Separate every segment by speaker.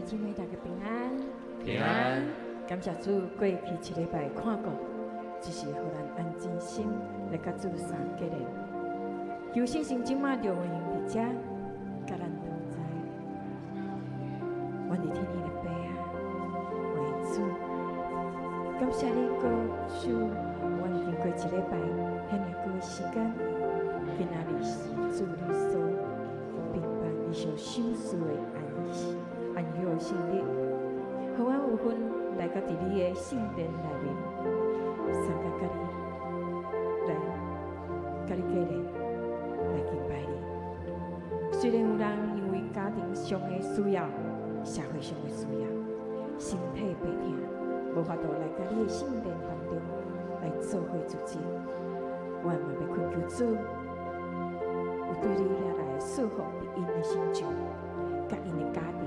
Speaker 1: 姊妹，大家平安。
Speaker 2: 平安。
Speaker 1: 感謝主過去一禮拜看顧，只是予咱安靜心來佮主相結連。求聖神這馬就運行佇遮，佮咱同在。阮佇天頂的父啊，為主，感謝你閣賜阮經過一禮拜遐爾久的時間，今仔日是主你所平辦伊所賞賜的安息安息聖日，予阮有份來到佇你的聖殿內面，參加佮你來佮你結連，來敬拜你。雖然有人因為家庭上的需要、社會上的需要，身體病痛，無法度來佮你的聖殿當中來做伙聚集，我嘛欲懇求主，有對你遐來賜福佇𪜶的身上，佮𪜶的家庭，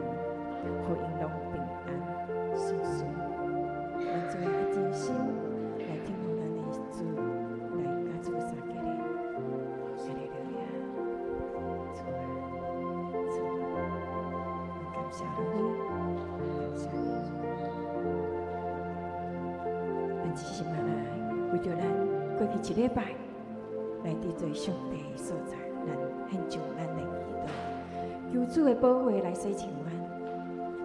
Speaker 1: 予𪜶攏平安順遂。咱做伙較真心來聽候咱的主來佮主相結連。哈利路亞，主啊，主啊，感謝你，感謝你。咱只是嘛來為著咱過去一禮拜來得罪上帝的所在，咱獻上咱的祈禱，求主的寶血來洗淨阮，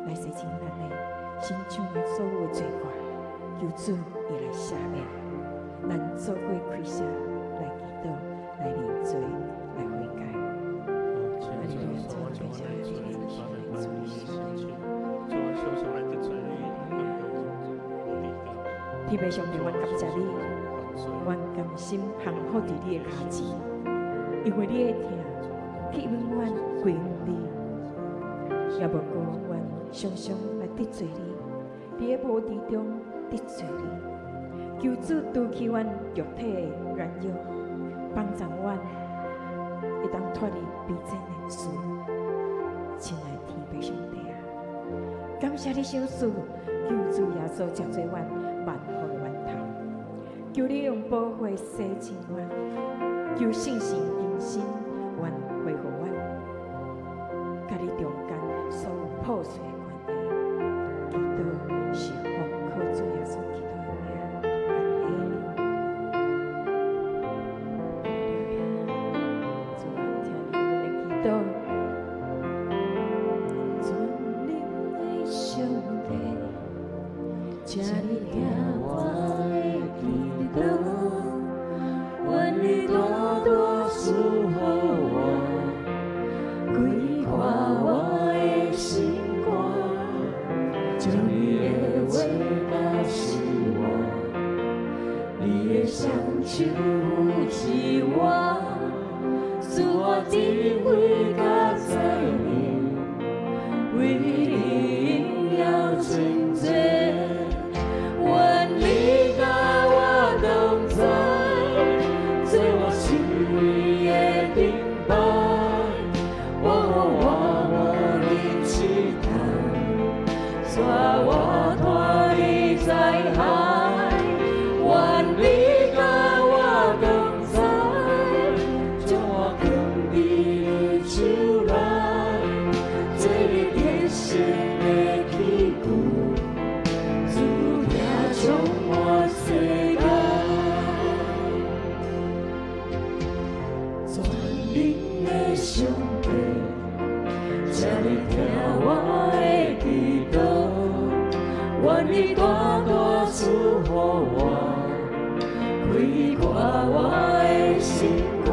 Speaker 1: 來洗淨咱的身上的所有的罪過，求主伊來赦免，咱做伙開聲來祈禱，來認罪，來悔改。
Speaker 2: 好，親愛的主，將我來罪，把咱萬民的心情，主啊，常常來得罪你，感覺無地
Speaker 1: 天父上帝，阮感謝你，阮甘心降服佇你的跤前，因為你的疼吸引阮歸向你，也無過阮常常來得罪你，佇个無知中得罪你，求主除去阮肉體的軟弱，幫助阮會當脫離卑賤的事。親愛的天父上帝啊，感謝你賞賜救主耶穌成做阮萬福的源頭，求你用寶血洗淨阮，求聖神更新阮，恢復阮，佮你中間所有破碎的關係。祈禱是奉靠主耶穌基督的名，阿們。哈利路亞，主啊，聽你阮的祈禱。全能的上帝，請你聽我的祈禱，願你大大賜予我，開闊我的心肝，將你的話教示我，你的雙手扶持我，賜我智慧佮才能，為你榮耀真濟。願你佮我同在，做我生命的燈牌，保護我無入試探，帶我脫離災害。願你佮我同在，將我囥佇你手內，做你得勝的器具，主疼充滿世界。全能的上帝，請你聽我的祈禱，願你大大賜予我，開闊我的心肝，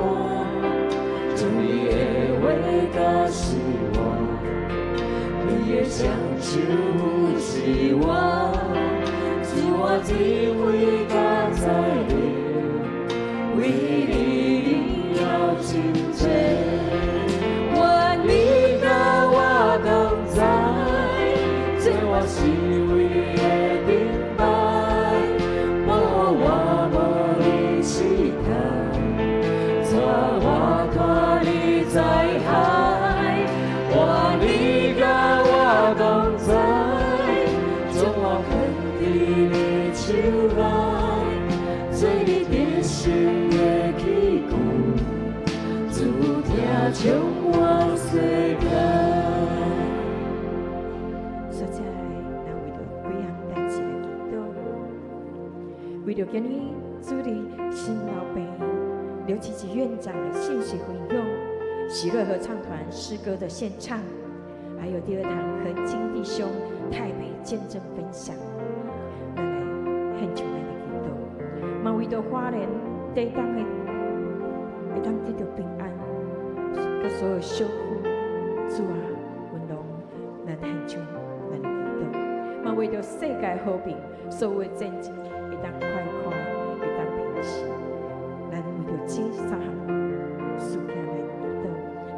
Speaker 1: 將你的話教示我，你的雙手扶持我，賜我智慧佮才能，為你榮耀真濟。願你佮我同在，做我生命的燈牌，保護我無入試探，帶我脫離災害。願你佮我同在，將我囥佇你手內，做你得勝的器具，主疼充滿世界。主，著今日主日新老病院劉啟吉院長的信息分享，喜樂合唱團詩歌的獻唱，還有第二堂恆金弟兄台北見證分享，咱來獻上咱的祈禱，嘛為著花蓮地震的會當得著平安，佮所有修復，主啊，阮攏咱獻上咱的祈禱，嘛為著世界和平，所有的戰爭會當快快會當平息，咱為著這三項事件來祈禱，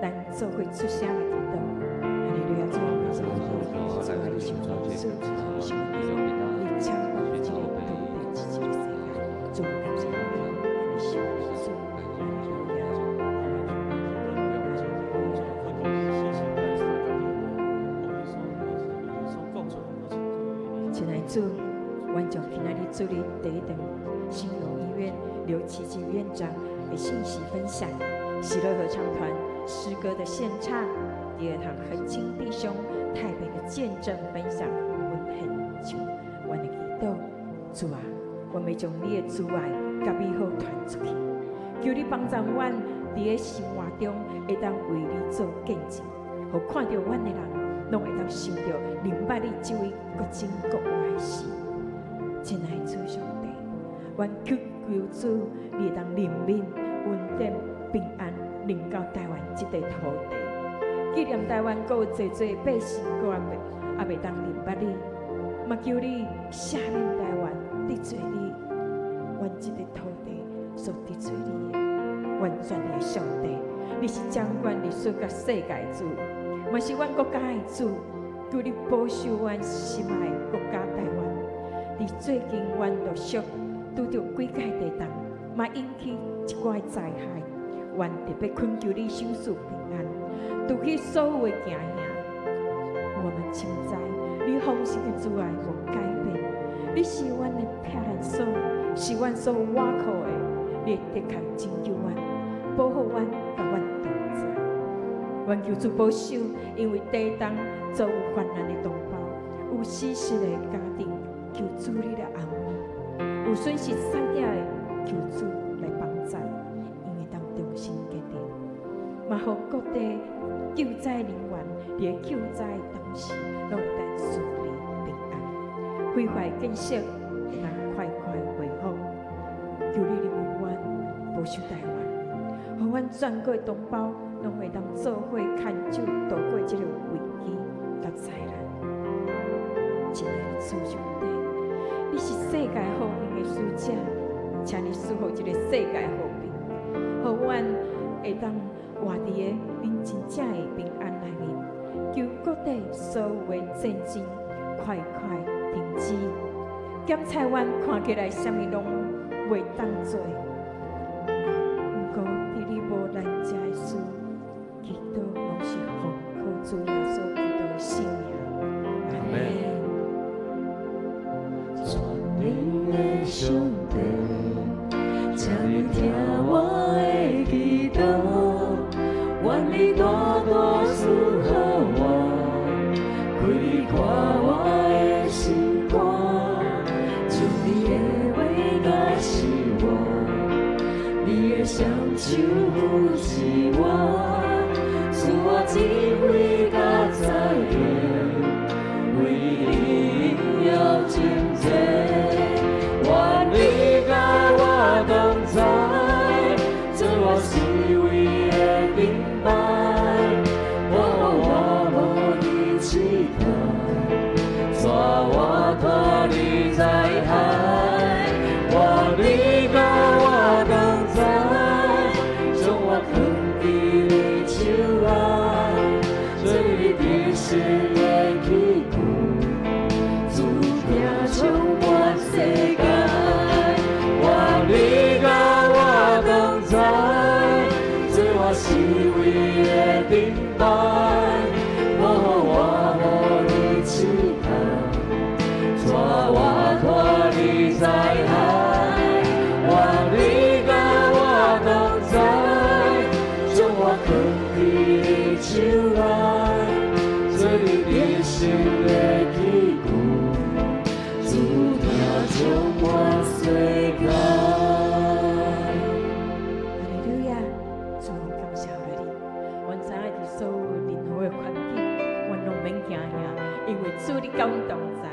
Speaker 1: 咱做伙出聲來祈禱。哈利路亞，主啊，感謝你，主啊，你是阮的主，你是阮的主，你掌管這个土地，這个世界，主啊，感謝你，你是阮的主，哈利路亞。親愛主，阮將今仔日主日第一堂新榮醫院劉啟吉院長的信息分享，喜樂合唱團詩歌的獻唱，第二堂恆金弟兄台北的見證分享，阮獻上阮的祈禱。主啊，阮欲將你的慈愛佮美好傳出去，求你幫助阮佇咧生活中會當為你做見證，予看著阮的人攏會當想著認捌你這位國真國活的神。親愛主上帝，阮祈求主，你會當憐憫、恩典、平安，臨到台灣這塊土地。紀念台灣閣有濟濟百姓，閣猶未當認捌你，嘛求你赦免台灣得罪你，阮這塊土地所得罪你的。完全的上帝，你是掌管歷史佮世界的主，嘛是阮國家的主。求你保守阮心愛的國家台灣。佇最近，阮陸續拄著幾擺地動，嘛引起一寡災害。阮特別懇求你賞賜平安，除去所有的驚嚇。我們深知你豐盛的慈愛無改變，你是阮的避難所，是阮所倚靠的。你會的確拯救阮，保護阮，佮阮同在。阮求主保守，因為地動遭有患難的同胞，有死失的家庭，求主你來安慰；有損失產業的，求主來幫助，𪜶會當重新建立。嘛，予各地救災人員佇咧救災的同時，攏會當順利平安，毀壞建設會當快快恢復。求你憐憫阮，保守台灣，予阮全國的同胞攏會當做伙牽手度過這個危機佮災難。親愛的主上帝，你是世界和平的使者，請你賜予這个世界和平，予阮會當活佇个恁真正的平安內面。求各地所有的戰爭快快停止。檢查阮看起來啥物攏袂當做，毋過佇你無難成的事，祈禱攏是奉靠主耶穌基督的聖名。阿門。
Speaker 3: 全能的上帝，請你聽我的祈禱，願你大大賜予我，開你看我的心肝，將你的話教示我，你的雙手扶持我，賜我智慧佮才能，為你榮耀真濟。願你佮我同在，做我四圍的燈牌，保護我無去試探，帶我脫離災害。願你佮我同在，將我囥佇你手內，做你得勝的器具，主聽充滿世界。願你佮我同在，做我四圍的燈牌，保護我無去試探，帶我脫離災害。願你佮我同在，將我囥佇你手內，做你得勝的器具，主聽充滿世界。
Speaker 1: 因為主你佮阮同在。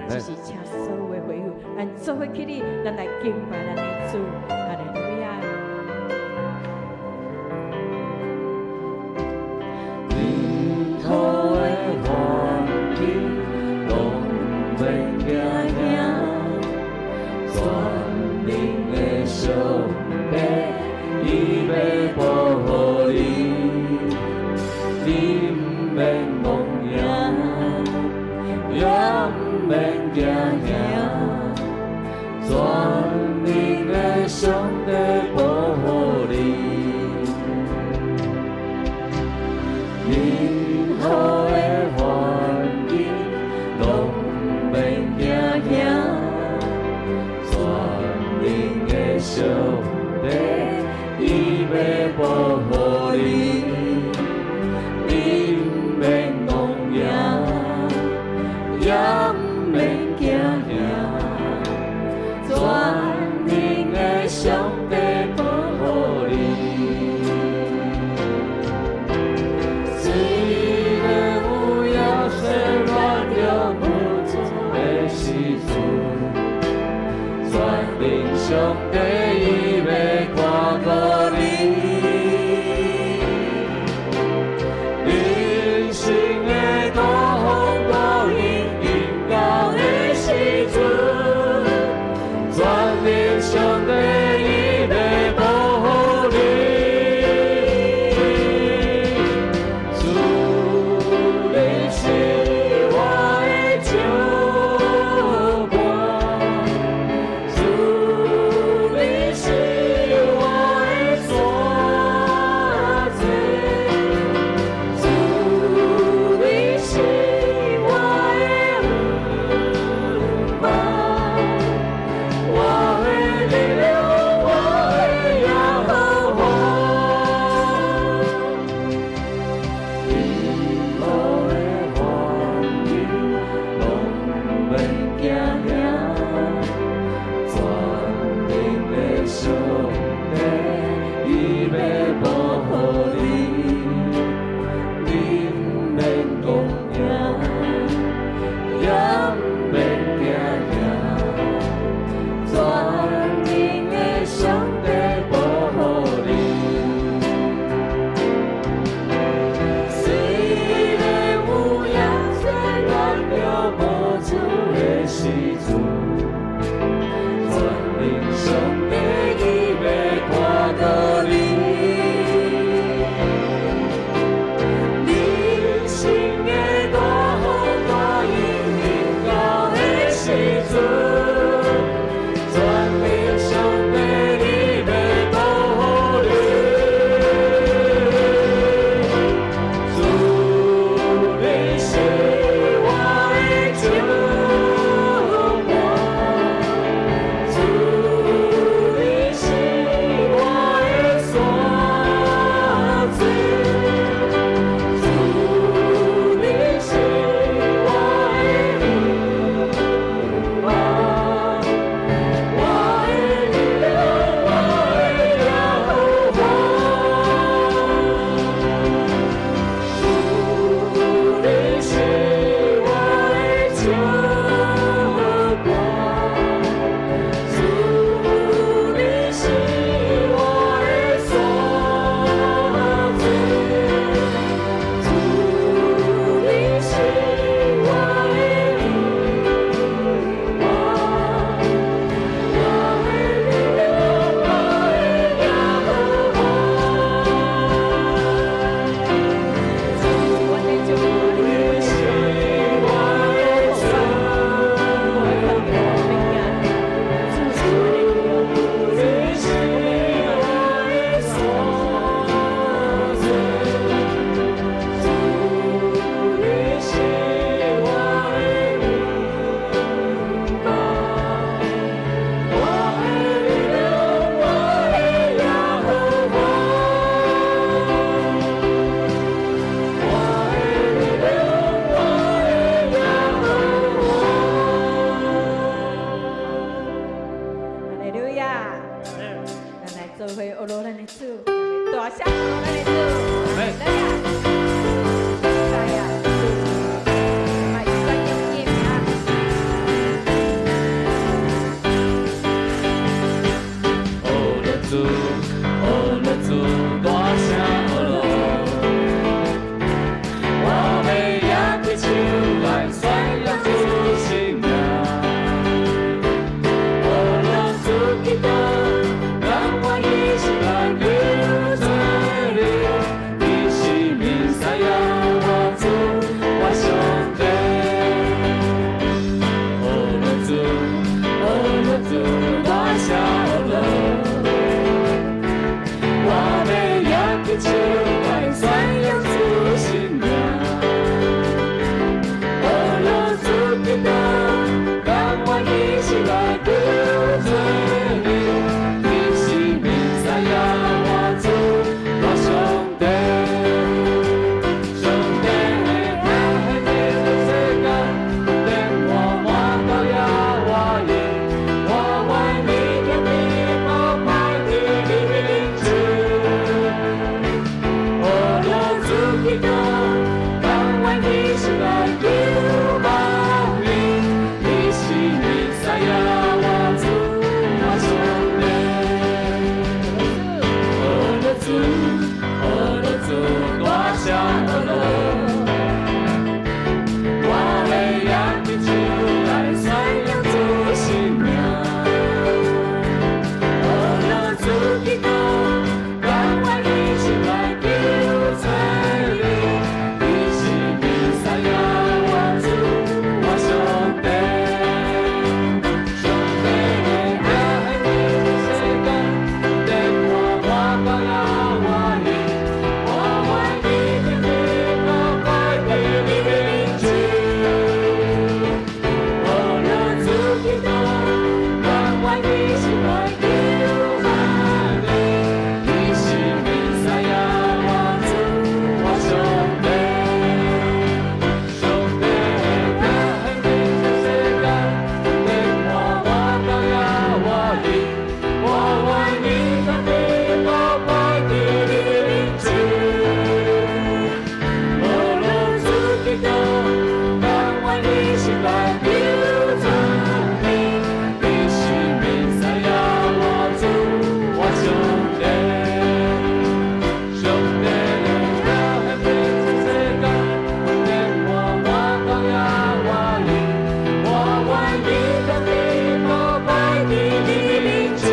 Speaker 1: 只是請所有的會友，咱做伙起立，咱來敬拜咱的主，哈利路亞。
Speaker 3: 任何的環境攏毋免驚嚇，全能的上帝伊欲保護你，你毋免戆驚，也毋免驚嚇，全能的上帝保護你。任何的環境攏毋免驚嚇，全能的上帝伊欲保護你，你毋免戆驚，也毋免驚嚇，全能的上帝保護你。雖然有影說軟弱無助的時陣，全能上帝伊欲看顧你。人生的大風大雨臨到的時陣，全能上帝伊欲保護你。主，你是我的石伴，主，你是我的山寨，主，你是我的望，我的力量，我的耶和華。任何的環境攏毋免驚嚇，全能的上帝伊欲保護你，你毋免戇驚，也毋免驚嚇，全能的上帝保護你。雖然有影說軟弱無助的時陣，全能上帝伊欲看顧你。人生的大風大雨臨到的時陣，全能上帝伊欲保護你。主，你是我的石伴，主，你是我的山寨，主，你是我的望，我的力量，我的耶和華。主，你是我的石伴，主，你是我的山寨，主，你是我的望，我的力量，我的耶和華。
Speaker 1: 我的主，
Speaker 3: 你是我的石你是我的山寨，主，你是我的望，我的力量，我的耶和華。我的力量，我的耶和華。
Speaker 1: 哈利路亞！咱來做伙學咱的主，大聲學咱的主，哈利路亞！知影主，嘛會使
Speaker 3: 手來宣揚主聖名。阿樂主基督，讓我一起來求罪你，你是彌賽亞，我主，我上帝。上帝的疼惜這世間，電我滿到耶和華，我願意將你寶擺佇你面前。阿樂主基督，讓我一起來求望你，你是彌賽亞，我主，我上帝。阿樂主，阿樂主，大聲阿樂，我會揚起手來宣揚主聖名。阿樂主基督，讓我一起來求罪你，你是彌賽亞，我主，我上帝。上帝的疼惜這世間，電我滿到耶和華，我願意將你寶擺佇你面前。阿樂主基督，讓我一起來求望你，你是彌賽亞，我主，我上帝。上帝的疼惜這世間，電我滿到耶和華，我願意將你寶擺佇你面前。阿樂主基督，讓我一起來求罪你，你是彌賽亞，我主，我上帝。上帝的疼惜這世間，電我滿到耶和華，我願意將你寶擺佇你面前。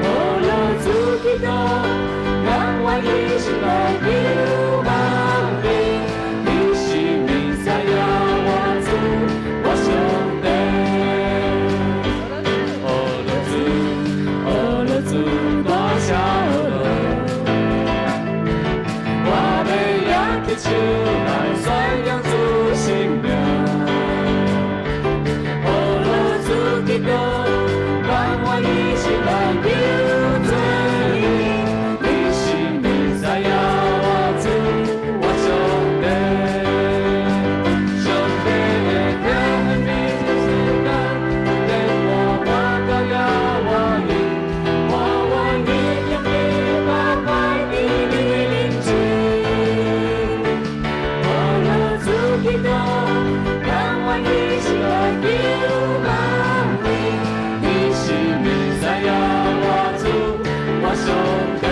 Speaker 3: 阿樂主基督，讓我一起來求望你，你是彌賽亞，我主，我上帝。阿樂主，阿樂主，大聲阿樂，我欲揚起手來宣揚主聖名。阿樂主基督，讓我一起來求罪你，你是彌賽亞，我主，我上帝。上帝的疼惜這世間，電我滿到耶和華，我願意將你寶擺佇你面前。阿樂主基督，讓我一起來求望你，你是彌賽亞，我主，我上帝。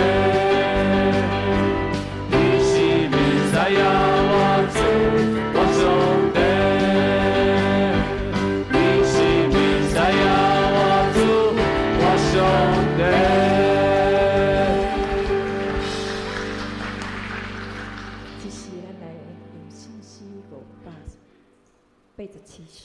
Speaker 3: 你是彌賽亞，我主，我上帝。你是彌賽亞，我主，我上帝。
Speaker 1: 這時咱來用聖詩587首。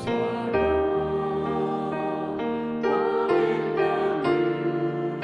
Speaker 1: 主帶路，我免擔憂。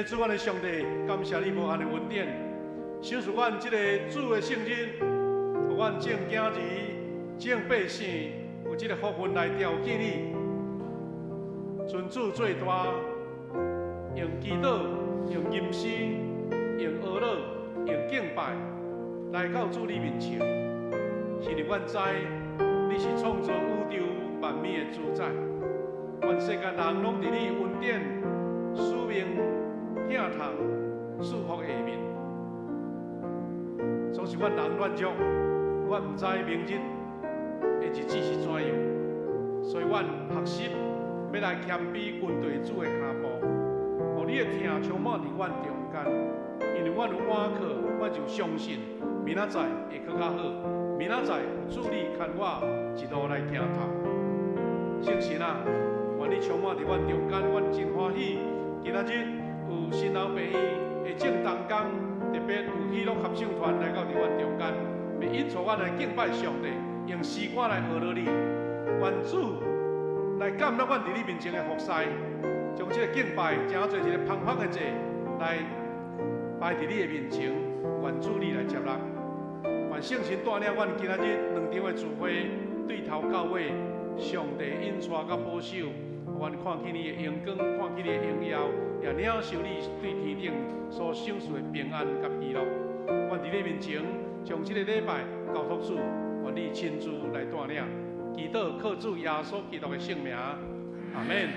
Speaker 4: 的主，阮的上帝，感謝你無限的恩典，賞賜阮這個主的聖日，予阮眾囝兒、眾百姓有這個福分來朝見你。尊主最大，用祈禱、用吟詩、用哀樂、用敬拜來到主你面前。是因為阮知你是創造宇宙萬物的主宰，全世間人攏佇你恩典、使命、疼痛、祝福下面。總是阮人軟弱，阮毋知明日的日子是怎樣，所以阮學習欲來謙卑跟隨主的跤步，予你的疼充滿佇阮中間，因為阮有倚靠，阮就相信明仔載會閣較好，明仔載有主你牽我一路來行頭。聖神啊，願你充滿佇阮中間，阮真歡喜。今仔日有新老病院的眾同工，特別有喜樂合唱團來到佇阮中間，欲引帶阮來敬拜上帝，用詩歌來學落你。願主來感納阮佇你面前的服侍，將這個敬拜成做一個芳香的祭，來擺佇你的面前。願主你來接納，願聖神帶領阮今仔日兩場的聚會，對頭到尾，上帝引帶佮保守，阮看見你的榮光，看見你的榮耀，也領受你對天頂所賞賜的平安佮喜樂。阮佇你面前將這個禮拜交託主，願你親自來帶領。祈禱靠主耶穌基督的聖名，阿們。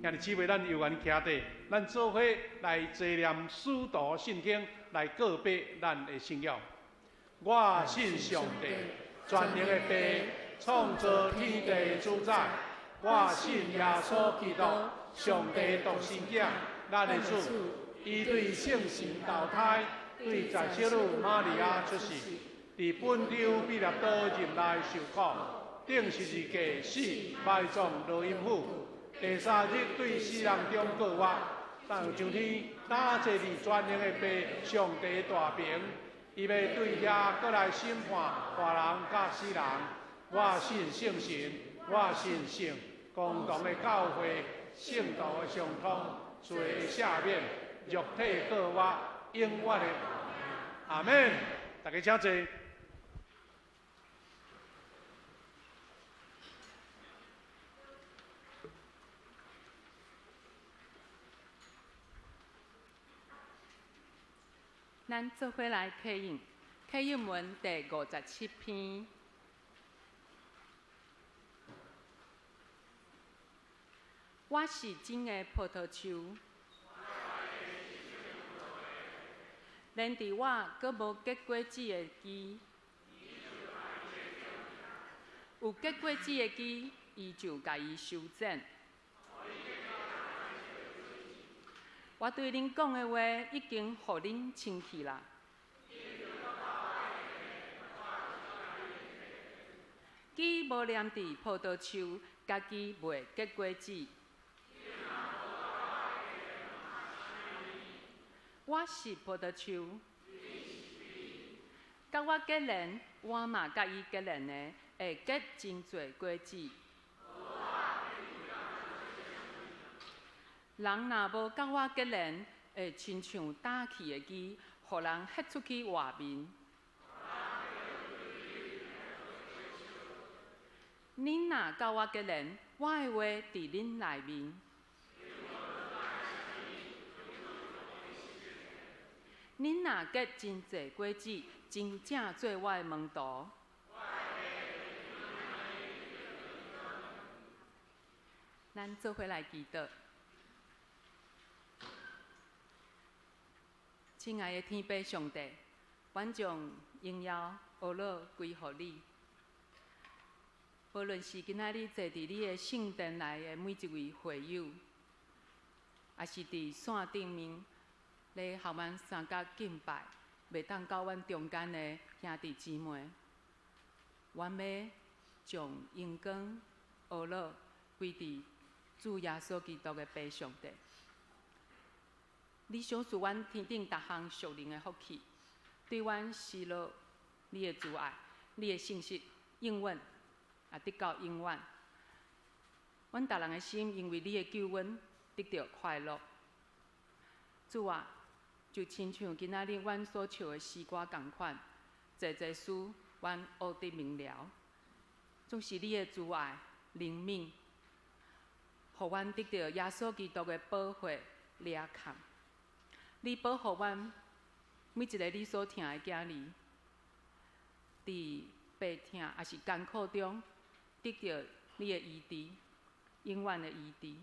Speaker 4: 兄弟姊妹，咱有緣徛佇，咱做伙來齊念使徒信經，來告白咱的信仰。我信上帝，全能的父，創造天地的主宰。我信耶穌基督，上帝獨生囝，咱的主。伊對聖神投胎，對十聖女瑪利亞出世，佇本丟彼拉多入內受苦，釘十字架死，埋葬落陰府。第三日對死人中復活，上天，搭坐佇全能的父上帝大爿，伊欲對遐閣來審判活人佮死人。我信聖神，我信聖公同的教會，聖徒的相通，罪的赦免，肉體復活，永遠的。阿們，大家請坐。
Speaker 5: 咱做伙來啟應，啟應文第57篇。我是真的葡萄樹，連佇我閣無結果子的枝，有結果子的枝，伊就共伊修剪。我對恁講的話已經予恁清氣啦。枝無黏佇葡萄樹，家己袂結果子。我是葡萄樹，佮我結連，我嘛佮伊結連的，會結真濟果子。人若無佮我結連，會親像焦去的枝，予人彼出去外面。恁若佮我結連，我的話佇恁內面。恁若結真濟果子，真正做我的門徒。咱做伙來祈禱。親愛的天父上帝，阮將榮耀、呵咾歸予你。無論是今仔日坐佇你的聖殿內的每一位會友，抑是佇線頂面咧予阮三角敬拜，袂當到阮中間的兄弟姊妹，阮欲將榮光、呵咾歸佇主耶穌基督的父上帝。你賞賜阮天頂逐項屬靈的福氣，對阮施落你的慈愛、你的信實，永遠也直到永遠。阮逐人的心因為你的救恩得著快樂。主啊，就親像今仔日阮所唱的詩歌仝款，濟濟事阮學得明了，總是你的慈愛、憐憫，予阮得著耶穌基督的寶血掠控。你保護阮每一个你所疼的囝兒，佇病痛抑是艱苦中，得著你的醫治，永遠的醫治。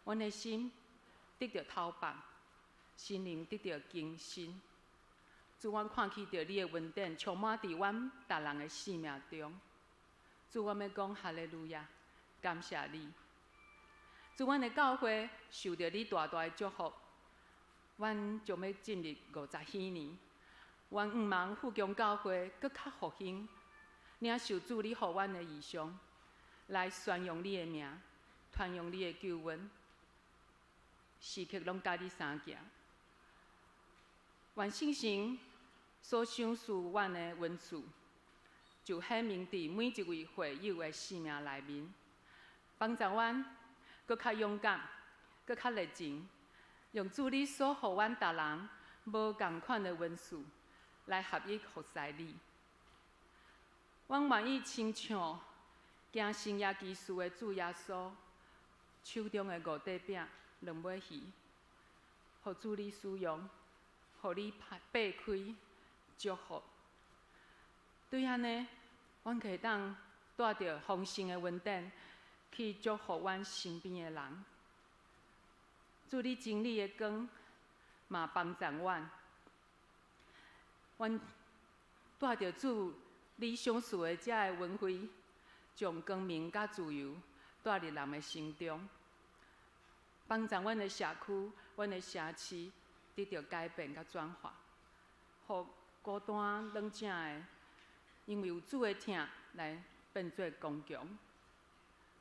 Speaker 5: 阮的心得著透放，心靈得著更新。主，阮看見著你的恩典充滿佇阮逐人的生命中。主，阮欲講哈利路亞，感謝你。主，阮的教會受著你大大的祝福，阮將欲進入50禧年。願向望富強教會閣較復興，領受主你予阮的異象，來宣揚你的名，傳揚你的救恩，時刻攏佮你相行。願聖神所賞賜阮的恩賜，就顯明佇每一位會友的生命內面，幫助阮閣較勇敢，閣較熱情，用主你所予阮逐人無仝款的恩賜，來合一服侍你。阮願意親像行神蹟奇事的主耶穌手中的五塊餅、兩尾魚，予主你使用，予你擘開祝福。對按呢，阮可會當帶著豐盛的恩典去祝福阮身邊的人。主你真理的光嘛幫助阮，阮帶著主你賞賜的這个恩惠，將光明佮自由帶入人的心中，幫助阮的社區、阮的城市得著改變佮轉化，予孤單軟正的，因為有主的疼來變做剛強。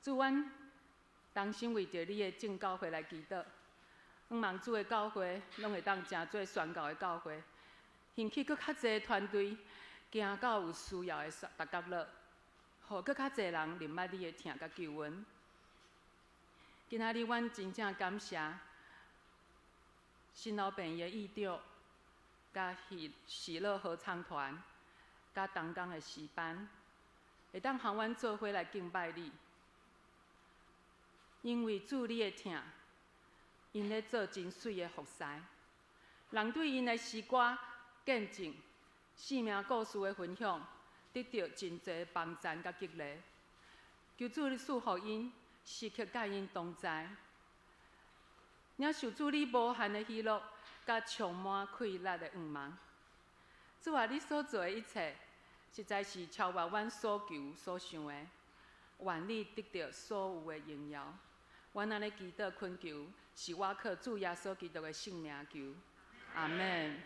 Speaker 5: 主，阮同心為著你的眾教會來祈禱，向望主的教會攏會當成做宣教的教會，興起閣較濟團隊，行到有需要的逐角落，予閣較濟人認捌你的疼佮救恩。今仔日阮真正感謝新老病院的院長、佮喜喜樂合唱團、佮同工的詩班，會當和阮做伙來敬拜你。因為主你的疼，𪜶咧做真媠的服侍，人對𪜶的詩歌見證、生命故事的分享，得著真濟幫贊佮激勵。求主你賜予𪜶，時刻佮𪜶同在，領受主你無限的喜樂，佮充滿快樂的向望。主啊，你所做的一切，實在是超越阮所求所想的。願你得著所有的榮耀。阮按呢祈禱懇求，是倚靠主耶穌基督的聖名求。阿們。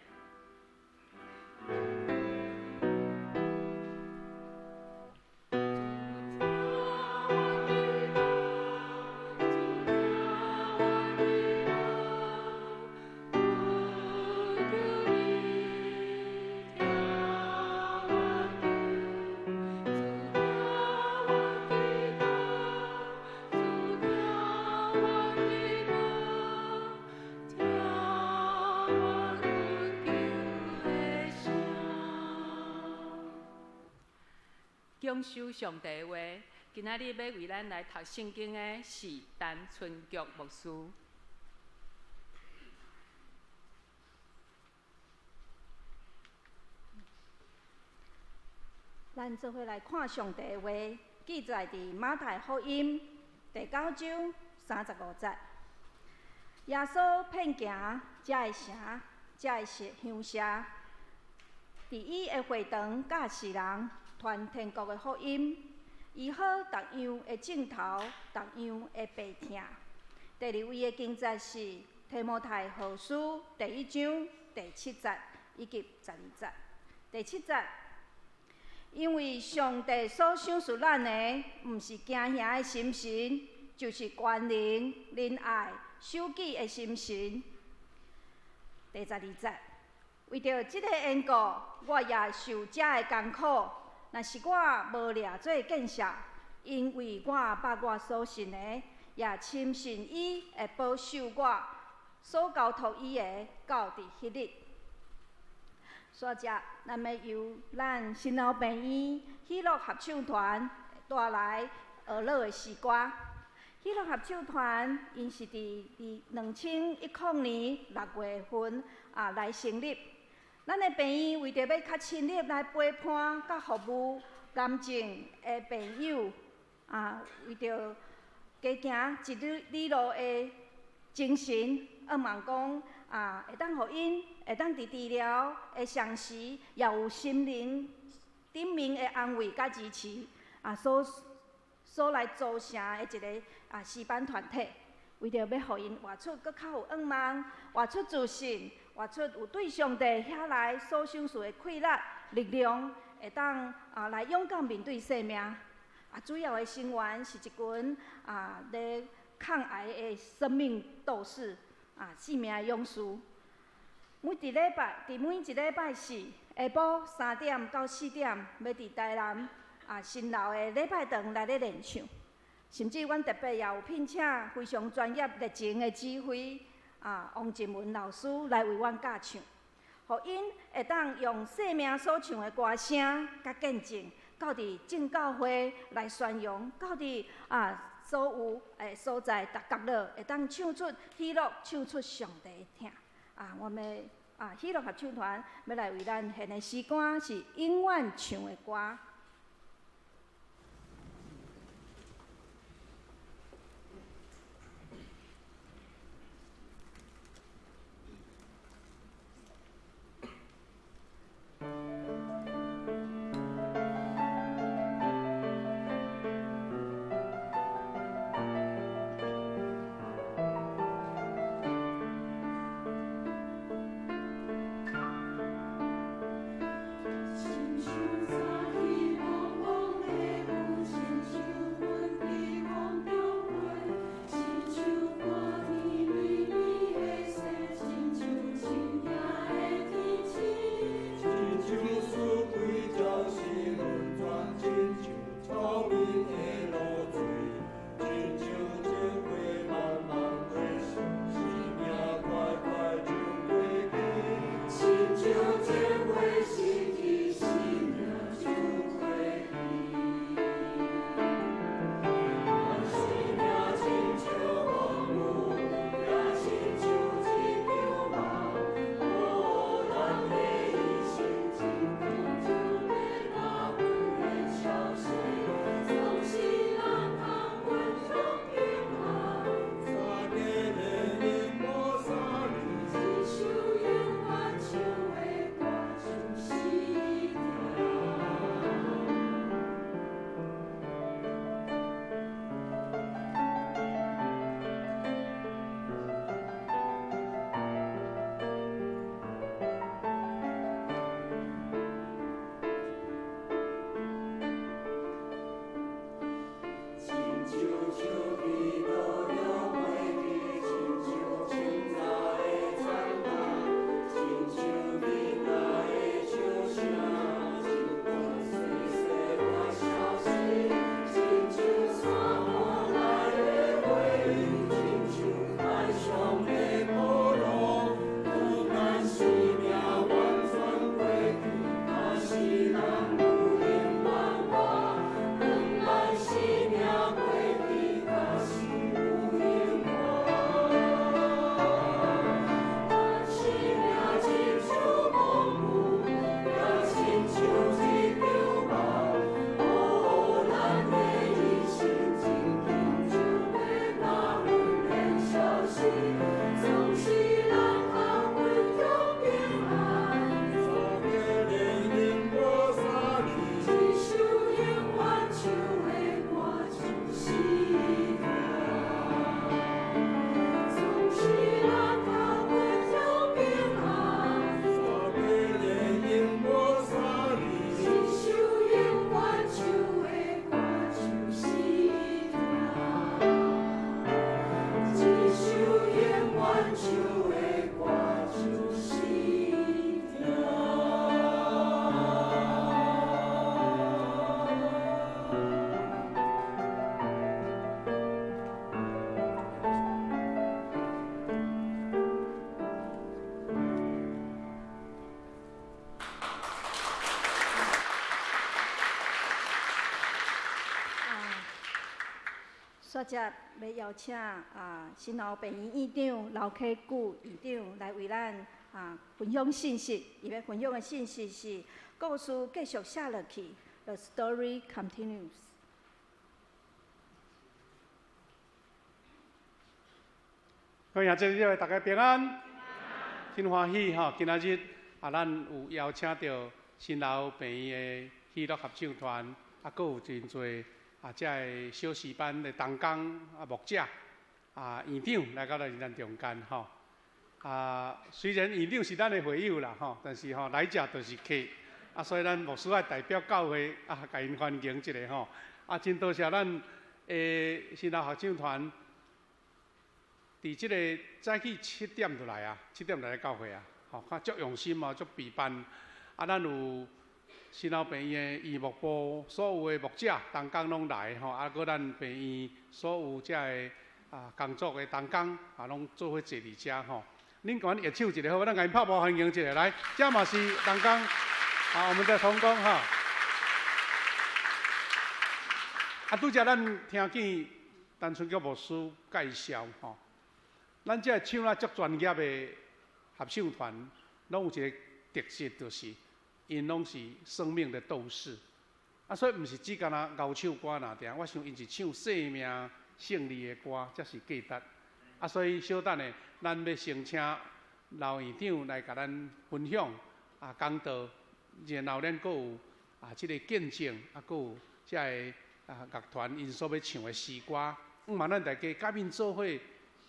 Speaker 5: 享受上帝的話，今仔日欲為咱來讀聖經的是陳春菊牧師。
Speaker 6: 咱做伙來看上帝的話，記載佇馬太福音第九章35節。耶穌遍行這个城，這个鄉社，佇伊的會堂教示人，傳天國的福音，醫好逐樣的症頭，逐樣的病痛。第二位的經節是提摩太後書第一章第七節以及12節。第七節，因為上帝所賞賜咱的，毋是驚嚇的心神，就是權能、仁愛、守己的心神。第12節，為著這个緣故，我也受這个艱苦。若是我無掠做見笑，因為我捌我所信的，也深信伊會保守我所交託伊的，到佇彼日。煞接，咱欲由咱新老病院喜樂合唱團帶來呵咾的詩歌。喜樂合唱團𪜶是佇2010年6月份來成立。咱的病院為著欲較親熱來陪伴佮服務癌症的病友，為著加行一里路的精神，向望講會當予𪜶會當佇治療的同時，也有心靈頂面的安慰佮支持，所來組成的一个詩班團體，為著欲予𪜶活出閣較有向望，活出自信，活出有對上帝遐來所賞賜的氣力、力量，會當來勇敢面對生命。主要的成員是一群咧抗癌的生命鬥士，生命的勇士。佇每一禮拜四下晡3點到4點，欲佇台南新樓的禮拜堂來咧練唱。甚至阮特別也有聘請非常專業熱情的指揮王靜文老師來為阮教唱，予𪜶會當用生命所唱的歌聲佮見證，到佇眾教會來宣揚，到佇所有的所在逐角落，會當唱出喜樂，唱出上帝的疼。我們喜樂合唱團欲來為咱獻的詩歌是永遠唱的歌。
Speaker 1: 親像早起茫茫的霧，親像雲佇空中飛，親像寒天微微的雪，親像深夜的天星，
Speaker 7: 親像四季潮湿轮转，親像草面的露水，親像情話慢慢過逝，生命快快就過去。
Speaker 1: 親像情話失去，生命就過去。咱生命親像薄霧，也親像一場夢。哦，人的一生真親像欲甲云的消逝，總是人通分享永恆。
Speaker 7: 三更的冷雨三日，
Speaker 1: 一首永遠唱的歌就是疼。
Speaker 7: 親像樹枝落了袂去，親像清早的田埂，親像囡仔的笑聲，親像細細的消息，
Speaker 1: 親像山河來的回憶，親像海上的波浪。
Speaker 7: 當咱生命完全過去，若是人有閒盼望，
Speaker 1: 當咱生命過去，若
Speaker 6: 煞接欲邀请新楼病院院长刘启久院长来为咱分享信息。伊欲分享的信息是故事继续写落去，The story continues。
Speaker 4: 各位兄弟姊妹，大家平安，真欢喜吼！今仔日咱有邀请到新楼病院的喜乐合唱团，阁有真济这个小诗班的同工牧者院长来到咱中间吼。虽然院长是咱的会友啦吼，但是吼来遮就是客，所以咱牧师爱代表教会共𪜶欢迎一下吼。真多谢咱的新楼合唱团。伫这个早起7点就来啊，7点来教会啊，吼，较足用心嘛，足备办。咱有新楼病院的医务部所有的牧者同工拢来吼，阁咱病院所有这个工作的同工拢做伙坐伫遮吼。恁共阮握手一下好，咱共𪜶拍步欢迎一下来，这嘛是同工我们的同工哈。拄才咱听见陈春菊牧师介绍吼。咱这唱啊足专业的合唱团，拢有一个特色，就是𪜶拢是生命的斗士。所以毋是只干焦𠢕唱歌尔定，我想𪜶是唱生命胜利的歌，才是价值。所以小等下，咱欲先请刘院长来共咱分享讲道，然后咱阁有这个见证，阁有这个乐团𪜶所欲唱的诗歌。毋望咱大家佮𪜶做伙，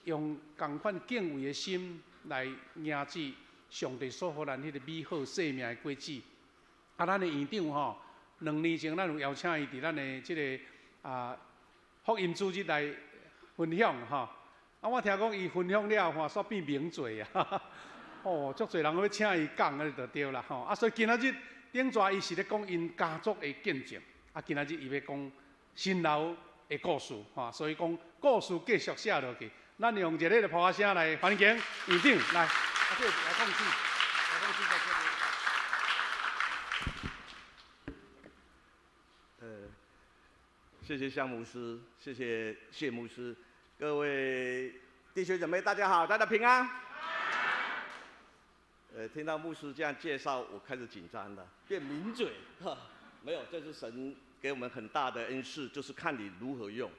Speaker 4: 用仝款敬畏的心来迎接上帝所予咱彼个美好生命的果子。咱的院长吼，2年前咱有邀请伊伫咱的这个福音主日来分享吼。我听讲伊分享了后，煞变名嘴啊！哦，足济人欲请伊讲，按呢就对啦吼。所以今仔日顶逝伊是咧讲𪜶家族的见证，今仔日伊欲讲新楼的故事吼，所以讲故事继续写落去。咱用热烈的拍声来欢迎院长来。这来控制，来控制在这
Speaker 8: 里。谢谢夏牧师，谢谢谢牧师，各位弟兄姊妹，大家好，大家平安。听到牧师这样介绍，我开始紧张了，变名嘴哈，没有，这是神给我们很大的恩赐，就是看你如何用。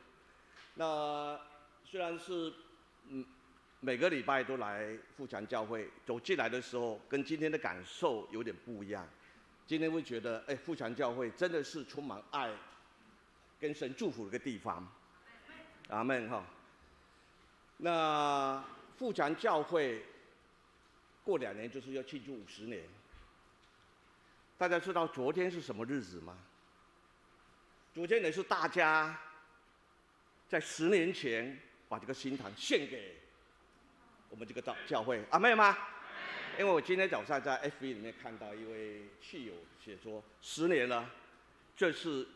Speaker 8: 那虽然是每个礼拜都来富强教会，走进来的时候跟今天的感受有点不一样。今天会觉得，富强教会真的是充满爱跟神祝福的一个地方。阿们哈。那富强教会过2年就是要庆祝50年。大家知道昨天是什么日子吗？昨天也是大家在10年前把这个新堂献给我们这个教会，阿们吗？因为我今天早上在 FB 里面看到一位汽友写说，10年了，这是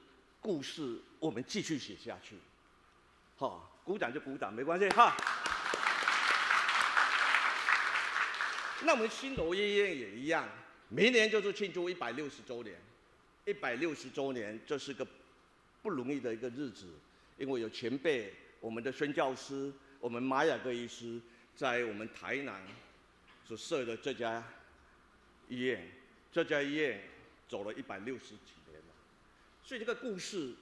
Speaker 8: 故事，我们继续写下去。好，鼓掌就鼓掌，没关系哈。那我们新楼医院也一样，明年就是庆祝160周年。160周年，这是个不容易的一个日子，因为有前辈，我们的宣教师，我们马雅各医师，在我们台南所设的这家医院，这家医院走了160几年了，所以这个故事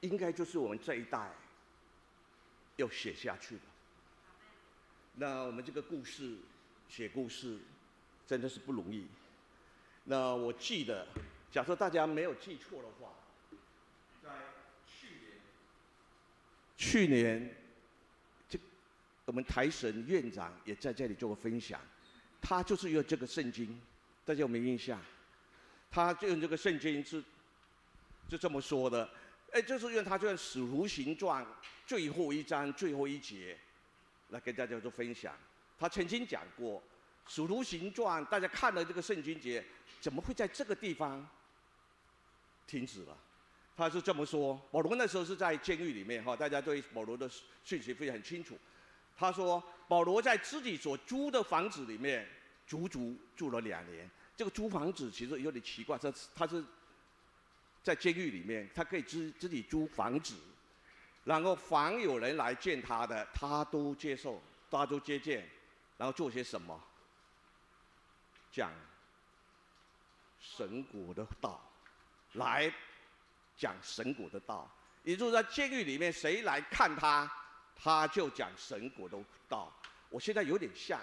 Speaker 8: 应该就是我们这一代要写下去的。那我们这个故事写故事真的是不容易。那我记得，假设大家没有记错的话，在去年，这我们台神院长也在这里做个分享，他就是用这个圣经，大家有没有印象？他就用这个圣经是就这么说的，就是用他这个《使徒行传》最后一章最后一节来跟大家做分享。他曾经讲过，《使徒行传》，大家看了这个圣经节，怎么会在这个地方停止了？他是这么说，保罗那时候是在监狱里面哈，大家对保罗的讯息非常清楚。他说，保罗在自己所租的房子里面足足住了2年。这个租房子其实有点奇怪，他是在监狱里面，他可以自己租房子，然后凡有人来见他的，他都接受，他都接见，然后做些什么？讲神国的道，来讲神国的道。也就是在监狱里面，谁来看他，他就讲神国的道。我现在有点像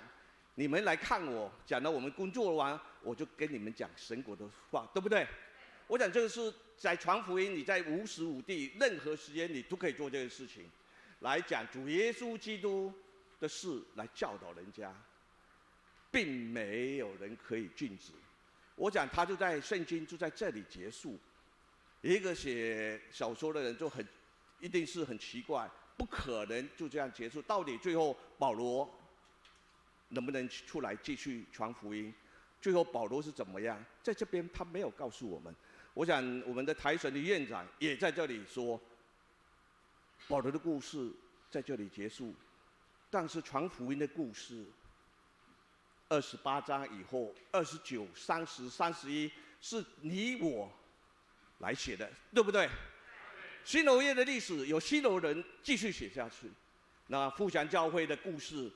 Speaker 8: 你们来看我，讲到我们工作完，我就跟你们讲神国的话，对不对？我讲这个是在传福音，你在无时无地任何时间你都可以做这个事情，来讲主耶稣基督的事，来教导人家，并没有人可以禁止。我讲他就在圣经就在这里结束。一个写小说的人就很，一定是很奇怪，不可能就这样结束。到底最后保罗能不能出来继续传福音？最后保罗是怎么样？在这边他没有告诉我们。我想我们的台神的院长也在这里说，保罗的故事在这里结束，但是传福音的故事，28章以后，29、30、31是你我来写的，对不对？新楼业的历史有新楼人继续写下去，那富祥教会的故事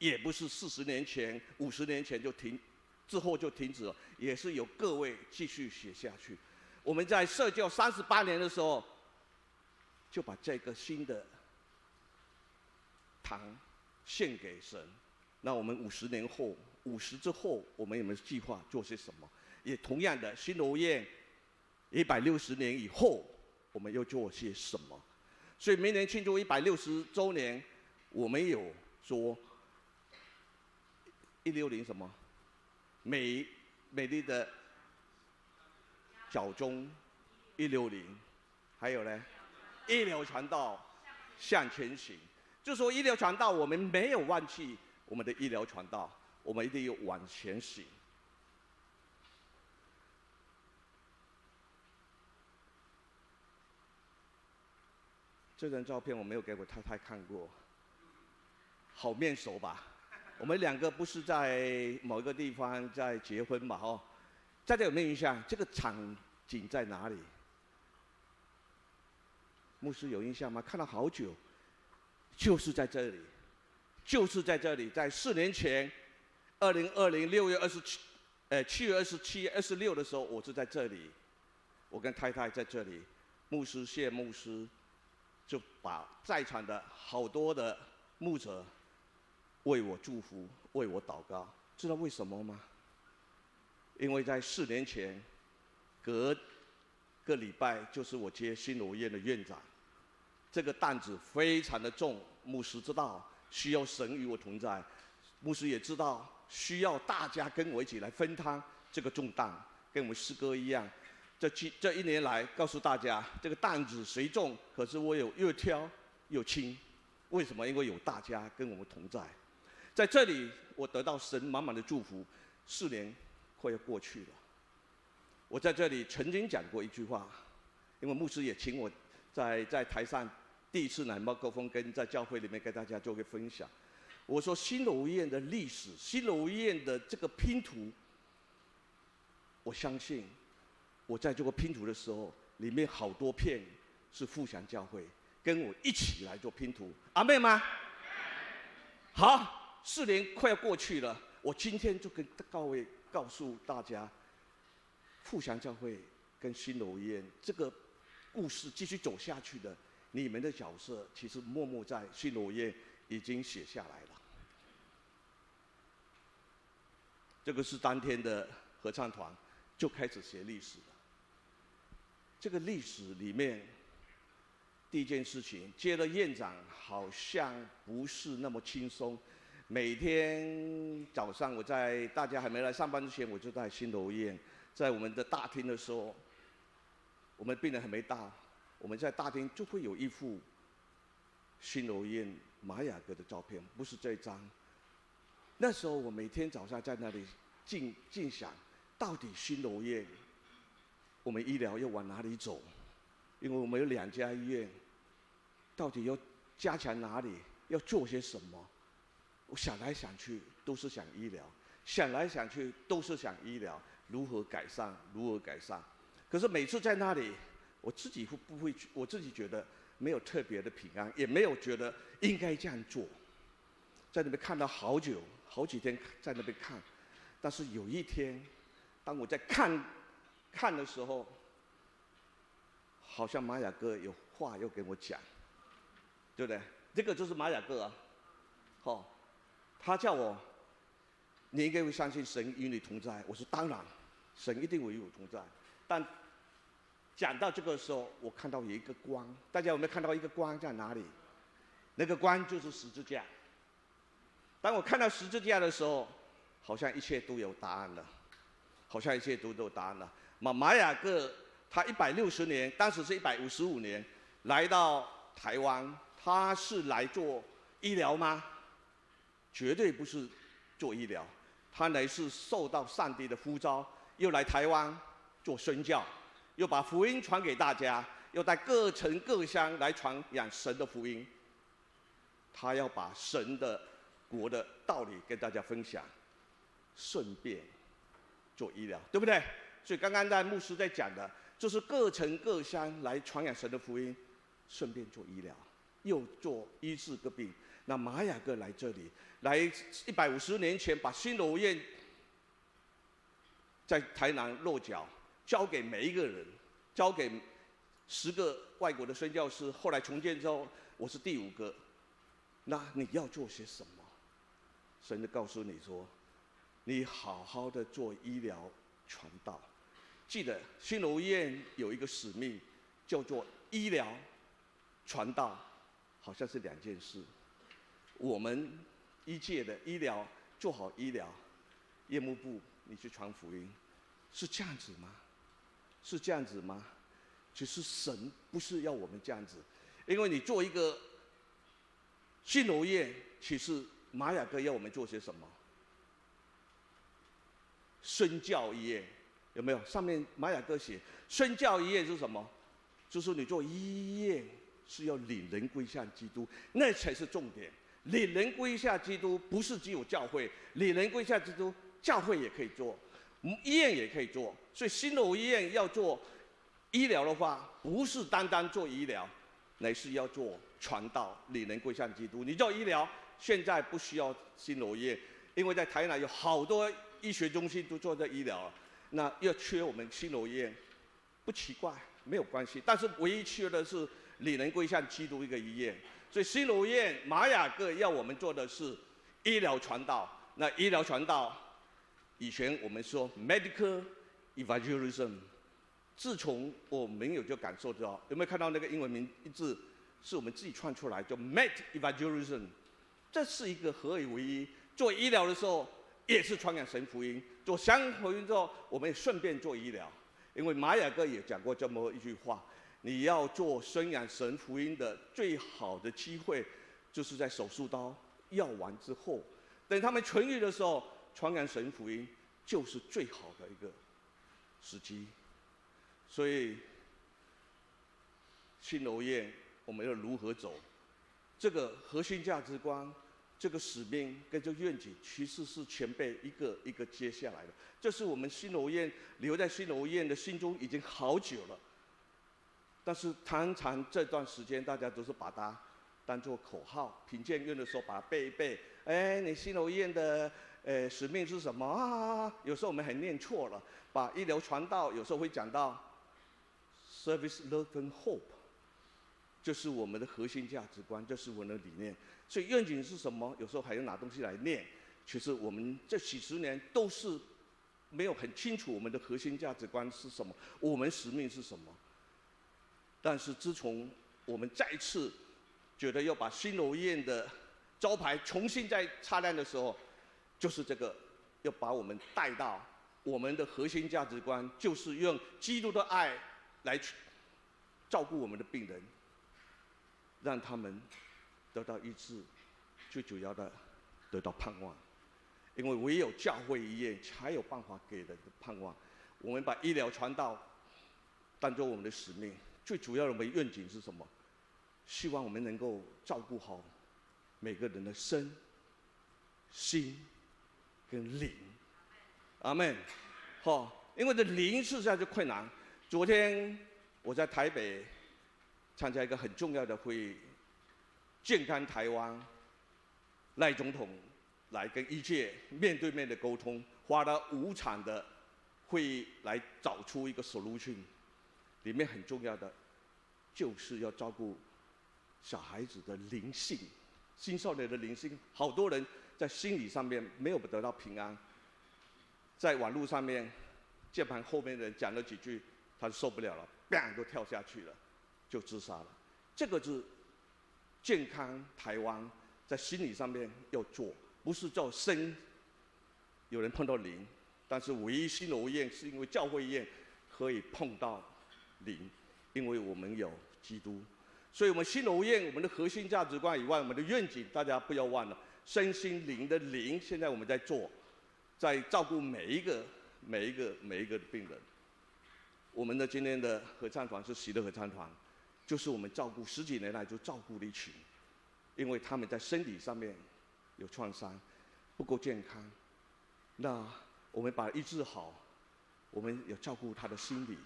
Speaker 8: 也不是40年前、50年前就停，之后就停止了，也是由各位继续写下去。我们在设教38年的时候，就把这个新的堂献给神。那我们50年后、50之后，我们有没有计划做些什么？也同样的，新楼院160年以后，我们又做些什么？所以明年庆祝160周年，我们有说160什么？美美丽的脚踪一六零，还有呢，医疗传道向前行。就说医疗传道，我们没有忘记我们的医疗传道，我们一定要往前行。这张照片我没有给我太太看过，好面熟吧？我们两个不是在某一个地方在结婚嘛？哦，大家有没有印象？这个场景在哪里？牧师有印象吗？看了好久，就是在这里，就是在这里，在4年前，2020 6月27，7月27、26的时候，我是在这里，我跟太太在这里，牧师谢牧师就把在场的好多的牧者为我祝福，为我祷告，知道为什么吗？因为在4年前，隔个礼拜就是我接新罗院的院长，这个担子非常的重，牧师知道需要神与我同在，牧师也知道需要大家跟我一起来分摊这个重担，跟我们师哥一样。这一年来，告诉大家，这个担子虽重，可是我有越挑越轻。为什么？因为有大家跟我们同在，在这里我得到神满满的祝福。4年快要过去了，我在这里曾经讲过一句话，因为牧师也请我在台上第一次拿麦克风跟在教会里面跟大家做个分享。我说新楼院的历史，新楼院的这个拼图，我相信我在这个拼图的时候，里面好多片是富祥教会跟我一起来做拼图，阿们吗？好，4年快要过去了，我今天就跟各位告诉大家，富祥教会跟新楼医院这个故事继续走下去的，你们的角色其实默默在新楼医院已经写下来了。这个是当天的合唱团就开始写历史了。这个历史里面，第一件事情，接了院长好像不是那么轻松。每天早上我在大家还没来上班之前，我就在新楼医院，在我们的大厅的时候，我们病人还没到，我们在大厅就会有一幅新楼医院玛雅哥的照片，不是这一张。那时候我每天早上在那里静静想，到底新楼医院，我们医疗要往哪里走？因为我们有2家医院，到底要加强哪里？要做些什么？我想来想去都是想医疗，想来想去都是想医疗，如何改善？如何改善？可是每次在那里，我自己会不会？我自己觉得没有特别的平安，也没有觉得应该这样做。在那边看了好久，好几天在那边看，但是有一天，当我在看看的时候，好像玛雅哥有话要跟我讲，对不对？这个就是玛雅各啊，好，他叫我，你应该会相信神与你同在。我说当然，神一定会与我同在。但讲到这个时候，我看到有一个光，大家有没有看到一个光在哪里？那个光就是十字架。当我看到十字架的时候，好像一切都有答案了，好像一切都有答案了。马雅各他160年，当时是155年，来到台湾，他是来做医疗吗？绝对不是做医疗，他乃是受到上帝的呼召，又来台湾做宣教，又把福音传给大家，又在各城各乡来传扬神的福音。他要把神的国的道理跟大家分享，顺便做医疗，对不对？所以刚刚在牧师在讲的，就是各城各乡来传扬神的福音，顺便做医疗，又做医治各病。那马雅各来这里，来150年前把新罗院在台南落脚，交给每一个人，交给10个外国的宣教师。后来重建之后，我是第五个。那你要做些什么？神就告诉你说，你好好的做医疗传道。记得新罗医院有一个使命，叫做医疗传道，好像是两件事。我们医界的医疗做好医疗，业务部你去传福音，是这样子吗？是这样子吗？其实神不是要我们这样子，因为你做一个新罗医院，其实马雅各要我们做些什么？宣教医院有没有？上面马雅各写宣教医院是什么？就是你做医院是要领人归向基督，那才是重点。领人归向基督不是只有教会，领人归向基督，教会也可以做，医院也可以做。所以新罗医院要做医疗的话，不是单单做医疗，乃是要做传道，领人归向基督。你做医疗，现在不需要新罗医院，因为在台南有好多医学中心都做这医疗了，那要缺我们新罗医院，不奇怪，没有关系。但是唯一缺的是领人归向基督一个医院。所以新罗医院马雅各要我们做的是医疗传道。那医疗传道，以前我们说 medical evangelism，自从我没有就感受到，有没有看到那个英文名字是我们自己创出来，叫 med evangelism，这是一个合而为一。做医疗的时候也是传扬神福音，做神福音之后，我们也顺便做医疗。因为马雅各也讲过这么一句话：你要做宣扬神福音的最好的机会，就是在手术刀要完之后，等他们痊愈的时候，传扬神福音就是最好的一个时机。所以，新罗院我们要如何走？这个核心价值观，这个使命跟这个愿景，其实是前辈一个一个接下来的。这是我们新罗院留在新罗院的心中已经好久了。但是常常这段时间，大家都是把它当做口号，评鉴院的时候把它背一背。哎，你新罗院的使命是什么啊？有时候我们还念错了，把医疗传道有时候会讲到 service, love and hope，这是我们的核心价值观，这是我们的理念。所以愿景是什么？有时候还要拿东西来念。其实我们这几十年都是没有很清楚我们的核心价值观是什么，我们使命是什么。但是自从我们再次觉得要把新罗医院的招牌重新再擦亮的时候，就是这个要把我们带到我们的核心价值观，就是用基督的爱来照顾我们的病人，让他们得到医治，最主要的得到盼望。因为唯有教会医院才有办法给人的盼望。我们把医疗传道当做我们的使命，最主要的我们愿景是什么？希望我们能够照顾好每个人的身、心跟灵。阿门。好，因为这灵实在是困难。昨天我在台北参加一个很重要的会议，健康台湾，赖总统来跟医界面对面的沟通，花了5场的会议来找出一个 solution，里面很重要的就是要照顾小孩子的灵性，青少年的灵性，好多人在心理上面没有得到平安，在网络上面，键盘后面的人讲了几句，他就受不了了，砰就跳下去了，就自杀了。这个是健康台湾在心理上面要做，不是叫生。有人碰到灵，但是唯一新罗医院是因为教会医院可以碰到灵，因为我们有基督，所以我们新罗医院我们的核心价值观以外，我们的愿景大家不要忘了，身心灵的灵，现在我们在做，在照顾每一个、每一个、每一个的病人。我们的今天的合唱团是喜乐合唱团，就是我们照顾十几年来就照顾了一群，因为他们在身体上面有创伤，不够健康，那我们把医治好，我们有照顾他的心理，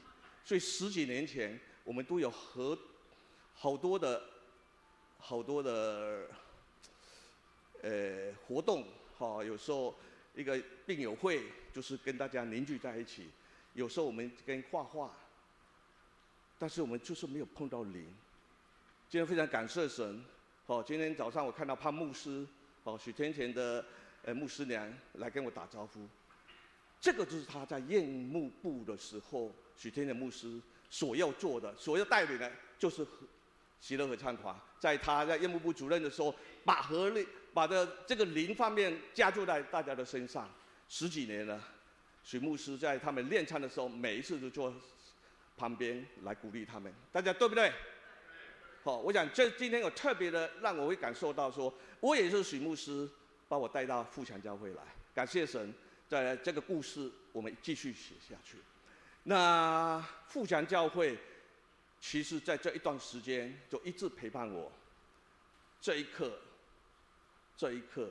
Speaker 8: 所以十几年前我们都有和好多的好多的活动，哈，有时候一个病友会就是跟大家凝聚在一起。有时候我们跟画画，但是我们就是没有碰到灵。今天非常感谢神，哦，今天早上我看到潘牧师，哦，许天前的牧师娘来跟我打招呼，这个就是他在院牧部的时候，许天前牧师所要做的，所要带领的，就是喜乐合唱团。在他在院牧部主任的时候，把合力，把这个灵方面加注在大家的身上，十几年了。许牧师在他们练唱的时候，每一次都坐旁边来鼓励他们，大家对不对？好，我想这今天有特别的让我会感受到说，我也是许牧师把我带到富强教会来，感谢神，在这个故事我们继续写下去。那富强教会其实在这一段时间就一直陪伴我，这一刻，这一刻，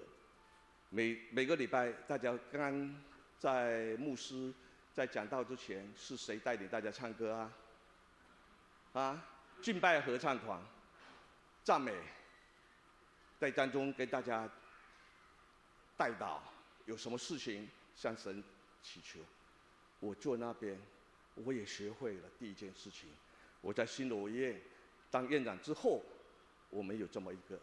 Speaker 8: 每每个礼拜大家刚刚在牧师在讲道之前，是谁带领大家唱歌啊？啊，敬拜合唱团，赞美，在当中跟大家代祷，有什么事情向神祈求。我坐那边，我也学会了第一件事情。我在新罗院当院长之后，我们有这么一个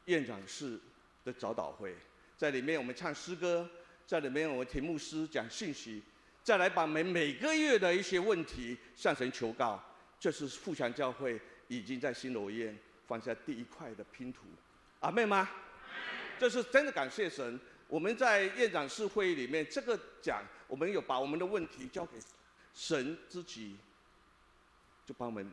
Speaker 8: 院长室的早祷会，在里面我们唱诗歌。在里面，我们听牧师讲信息，再来把我们每个月的一些问题向神求告。这是富强教会已经在新罗院放下第一块的拼图，阿们吗？这是真的感谢神。我们在院长室会议里面，这个讲，我们有把我们的问题交给神自己，就帮我们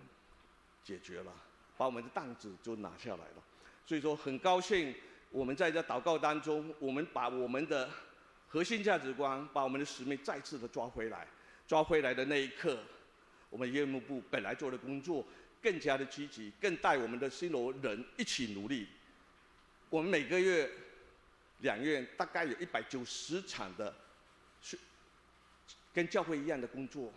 Speaker 8: 解决了，把我们的担子就拿下来了。所以说，很高兴我们在这祷告当中，我们把我们的核心价值观，把我们的使命再次的抓回来，抓回来的那一刻，我们院牧部本来做的工作更加的积极，更带我们的新罗人一起努力。我们每个月两院大概有190场的，是跟教会一样的工作，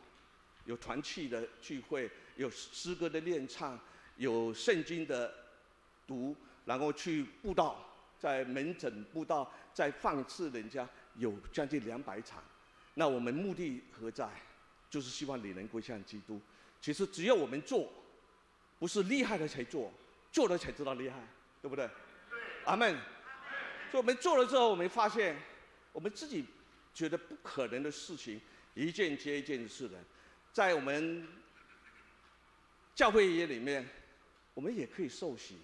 Speaker 8: 有团契的聚会，有诗歌的练唱，有圣经的读，然后去布道，在门诊布道，在访视人家。有将近200场，那我们目的何在？就是希望领人归向基督。其实只要我们做，不是厉害的才做，做了才知道厉害，对不对？阿门。所以我们做了之后，我们发现我们自己觉得不可能的事情，一件接一件的事的，在我们教会业里面，我们也可以受洗，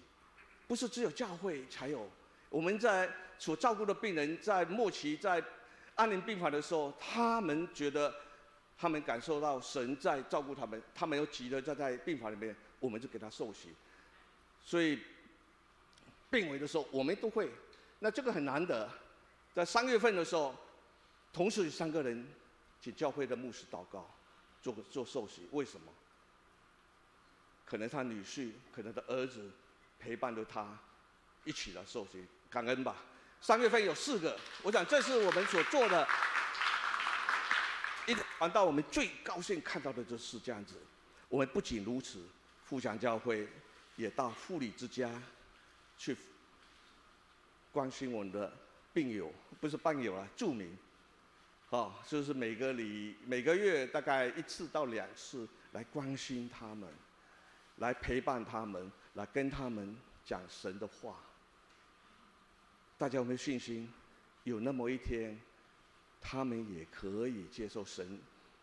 Speaker 8: 不是只有教会才有。我们在所照顾的病人在末期在安宁病房的时候，他们觉得他们感受到神在照顾他们，他们又急着在病房里面，我们就给他受洗。所以病危的时候，我们都会。那这个很难得，在3月份的时候，同时有三个人请教会的牧师祷告，做做受洗。为什么？可能他女婿，可能他儿子陪伴着他一起来受洗，感恩吧。3月份有四个，我想这是我们所做的，一传到我们最高兴看到的就是这样子。我们不仅如此，富强教会也到护理之家去关心我们的病友，不是病友啊，住民。哦，就是每个月大概一次到两次来关心他们，来陪伴他们，来跟他们讲神的话。大家有没有信心？有那么一天，他们也可以接受神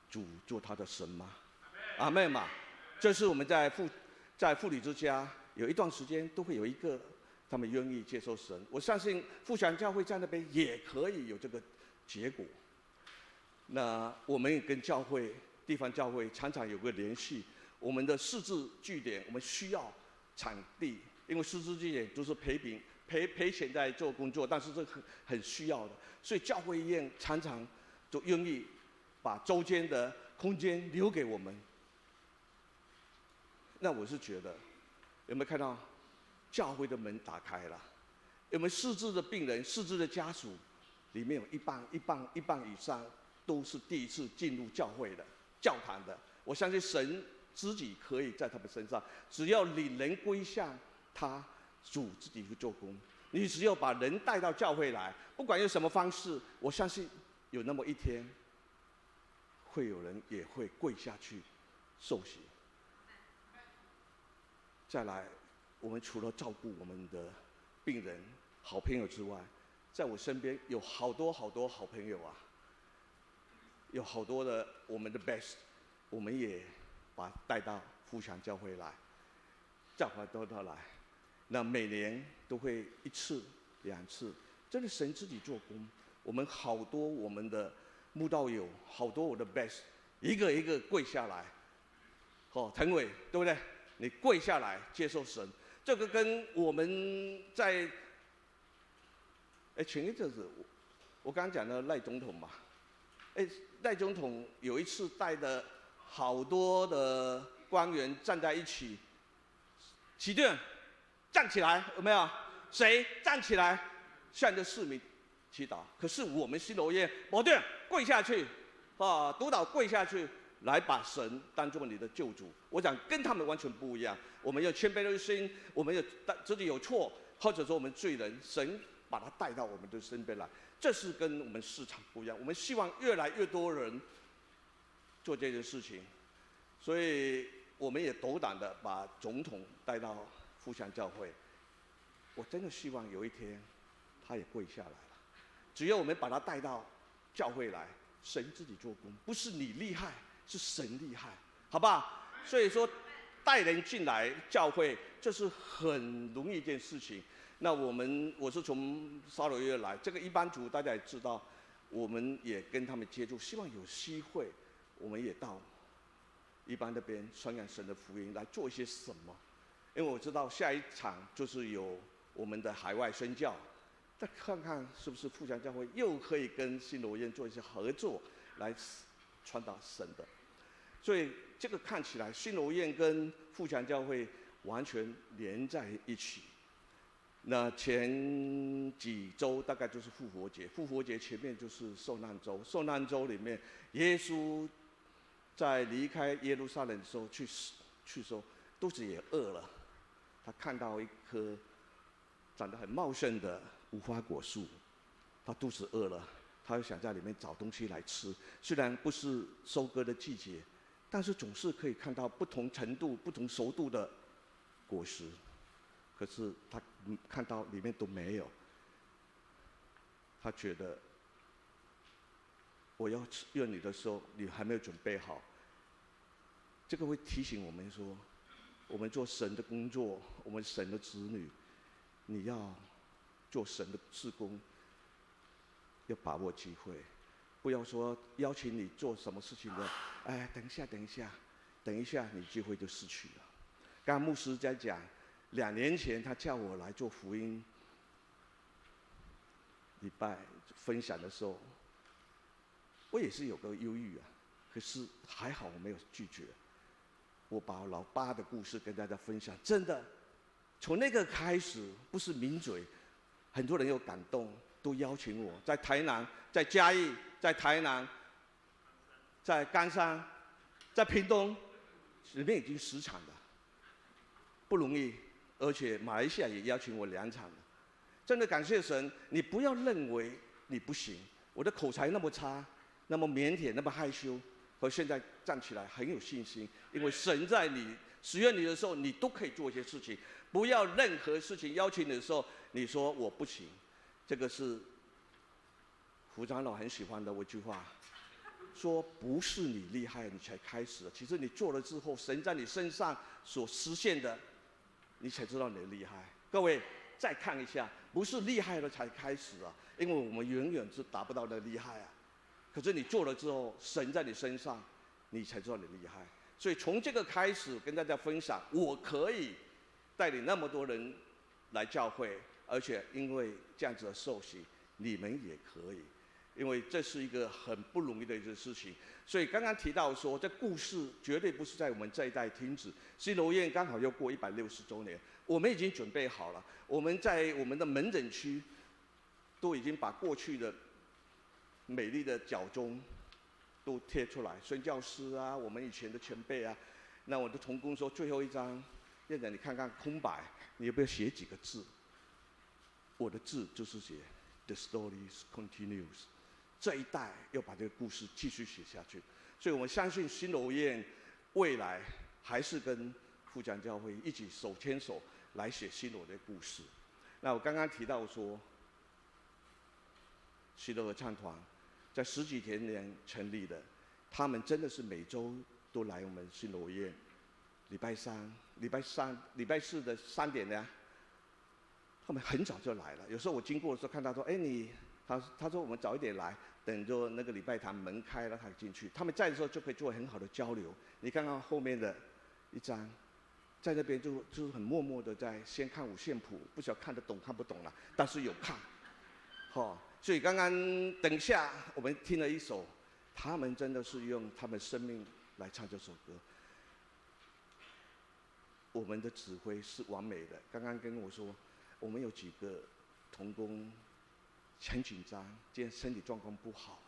Speaker 8: 主做他的神吗？阿们嘛。这是我们在妇女之家有一段时间都会有一个他们愿意接受神。我相信富强教会在那边也可以有这个结果。那我们也跟教会、地方教会常常有个联系。我们的识字据点，我们需要场地，因为识字据点都是赔饼、赔赔钱在做工作，但是这很需要的，所以教会医院常常就愿意把周间的空间留给我们。那我是觉得，有没有看到教会的门打开了？有没有失智的病人、失智的家属，里面有一半、一半、一半以上都是第一次进入教会的、教堂的。我相信神自己可以在他们身上，只要领人归向他，主自己会做工。你只要把人带到教会来，不管用什么方式，我相信有那么一天，会有人也会跪下去受洗。再来，我们除了照顾我们的病人、好朋友之外，在我身边有好多好多好朋友啊，有好多的我们的 best，我们也把带到富强教会来，教会都到来。那每年都会一次、两次，真的神自己做工。我们好多我们的慕道友，好多我的 best，一个一个跪下来，哦，陈伟，对不对？你跪下来接受神，这个跟我们在，哎，前一阵子我刚刚讲的赖总统嘛，哎，赖总统有一次带的好多的官员站在一起，起立，站起来，有没有？谁站起来向着市民祈祷？可是我们新罗院，保定跪下去，啊，督导跪下去，来把神当作你的救主。我讲跟他们完全不一样。我们要谦卑的心，我们要自己有错，或者说我们罪人，神把他带到我们的身边来，这是跟我们市场不一样。我们希望越来越多人做这件事情，所以我们也斗胆的把总统带到富强教会。我真的希望有一天，他也跪下来了。只要我们把他带到教会来，神自己做工，不是你厉害，是神厉害，好不好？所以说，带人进来教会，这是很容易一件事情。那我是从沙罗约来，这个一般组大家也知道，我们也跟他们接触，希望有机会，我们也到一般那边传扬神的福音，来做一些什么。因为我知道下一场就是有我们的海外宣教，再看看是不是富强教会又可以跟新罗院做一些合作，来传达神的。所以这个看起来新罗院跟富强教会完全连在一起。那前几周大概就是复活节，复活节前面就是受难周，受难周里面，耶稣在离开耶路撒冷的时候去说肚子也饿了，他看到一棵长得很茂盛的无花果树，他肚子饿了，他就想在里面找东西来吃。虽然不是收割的季节，但是总是可以看到不同程度、不同熟度的果实。可是他看到里面都没有，他觉得我要吃用你的时候，你还没有准备好。这个会提醒我们说，我们做神的工作，我们神的子女，你要做神的事工，要把握机会，不要说邀请你做什么事情的，哎，等一下，等一下，等一下，你机会就失去了。刚刚牧师在讲，2年前他叫我来做福音礼拜分享的时候，我也是有个犹豫啊，可是还好我没有拒绝。我把老爸的故事跟大家分享，真的，从那个开始不是名嘴，很多人有感动，都邀请我在台南、在嘉义、在台南、在冈山、在屏东，里面已经10场了，不容易。而且马来西亚也邀请我2场了，真的感谢神。你不要认为你不行，我的口才那么差，那么腼腆，那么害羞，和现在站起来很有信心，因为神在你使用你的时候，你都可以做一些事情。不要任何事情邀请你的时候，你说我不行，这个是胡长老很喜欢的一句话，说不是你厉害你才开始的，其实你做了之后，神在你身上所实现的，你才知道你的厉害。各位再看一下，不是厉害了才开始啊，因为我们永远是达不到那厉害啊。可是你做了之后，神在你身上，你才知道你厉害。所以从这个开始跟大家分享，我可以带领那么多人来教会，而且因为这样子的受洗，你们也可以。因为这是一个很不容易的一件事情，所以刚刚提到说，这故事绝对不是在我们这一代停止。西罗院刚好又过160周年，我们已经准备好了。我们在我们的门诊区，都已经把过去的美丽的脚踪都贴出来。孙教师啊，我们以前的前辈啊，那我的同工说，最后一张，院长你看看空白，你要不要写几个字？我的字就是写 The story continues。这一代要把这个故事继续写下去，所以我们相信新楼院未来还是跟富江教会一起手牵手来写新罗的故事。那我刚刚提到说，喜乐合唱团在十几年前成立的，他们真的是每周都来我们新罗院，礼拜三、礼拜三、礼拜四的3点呢，他们很早就来了。有时候我经过的时候看到说，哎你，他说我们早一点来。等着那个礼拜堂门开了，他进去。他们在的时候就可以做很好的交流。你看看后面的一张，在那边就是很默默的在先看五线谱，不晓得看得懂看不懂了，但是有看。好，所以刚刚等一下我们听了一首，他们真的是用他们生命来唱这首歌。我们的指挥是完美的。刚刚跟我说，我们有几个同工很紧张，今天身体状况不好，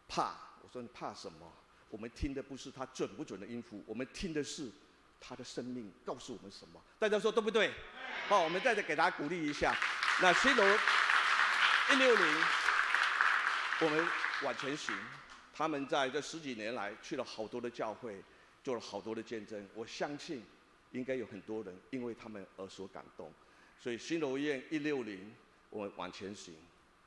Speaker 8: 怕。我说你怕什么？我们听的不是他准不准的音符，我们听的是他的生命告诉我们什么。大家说对不对？好，我们再给他鼓励一下。那西罗160，我们往前行。他们在这十几年来去了好多的教会，做了好多的见证。我相信应该有很多人因为他们而所感动。所以新楼院一六零，我们往前行。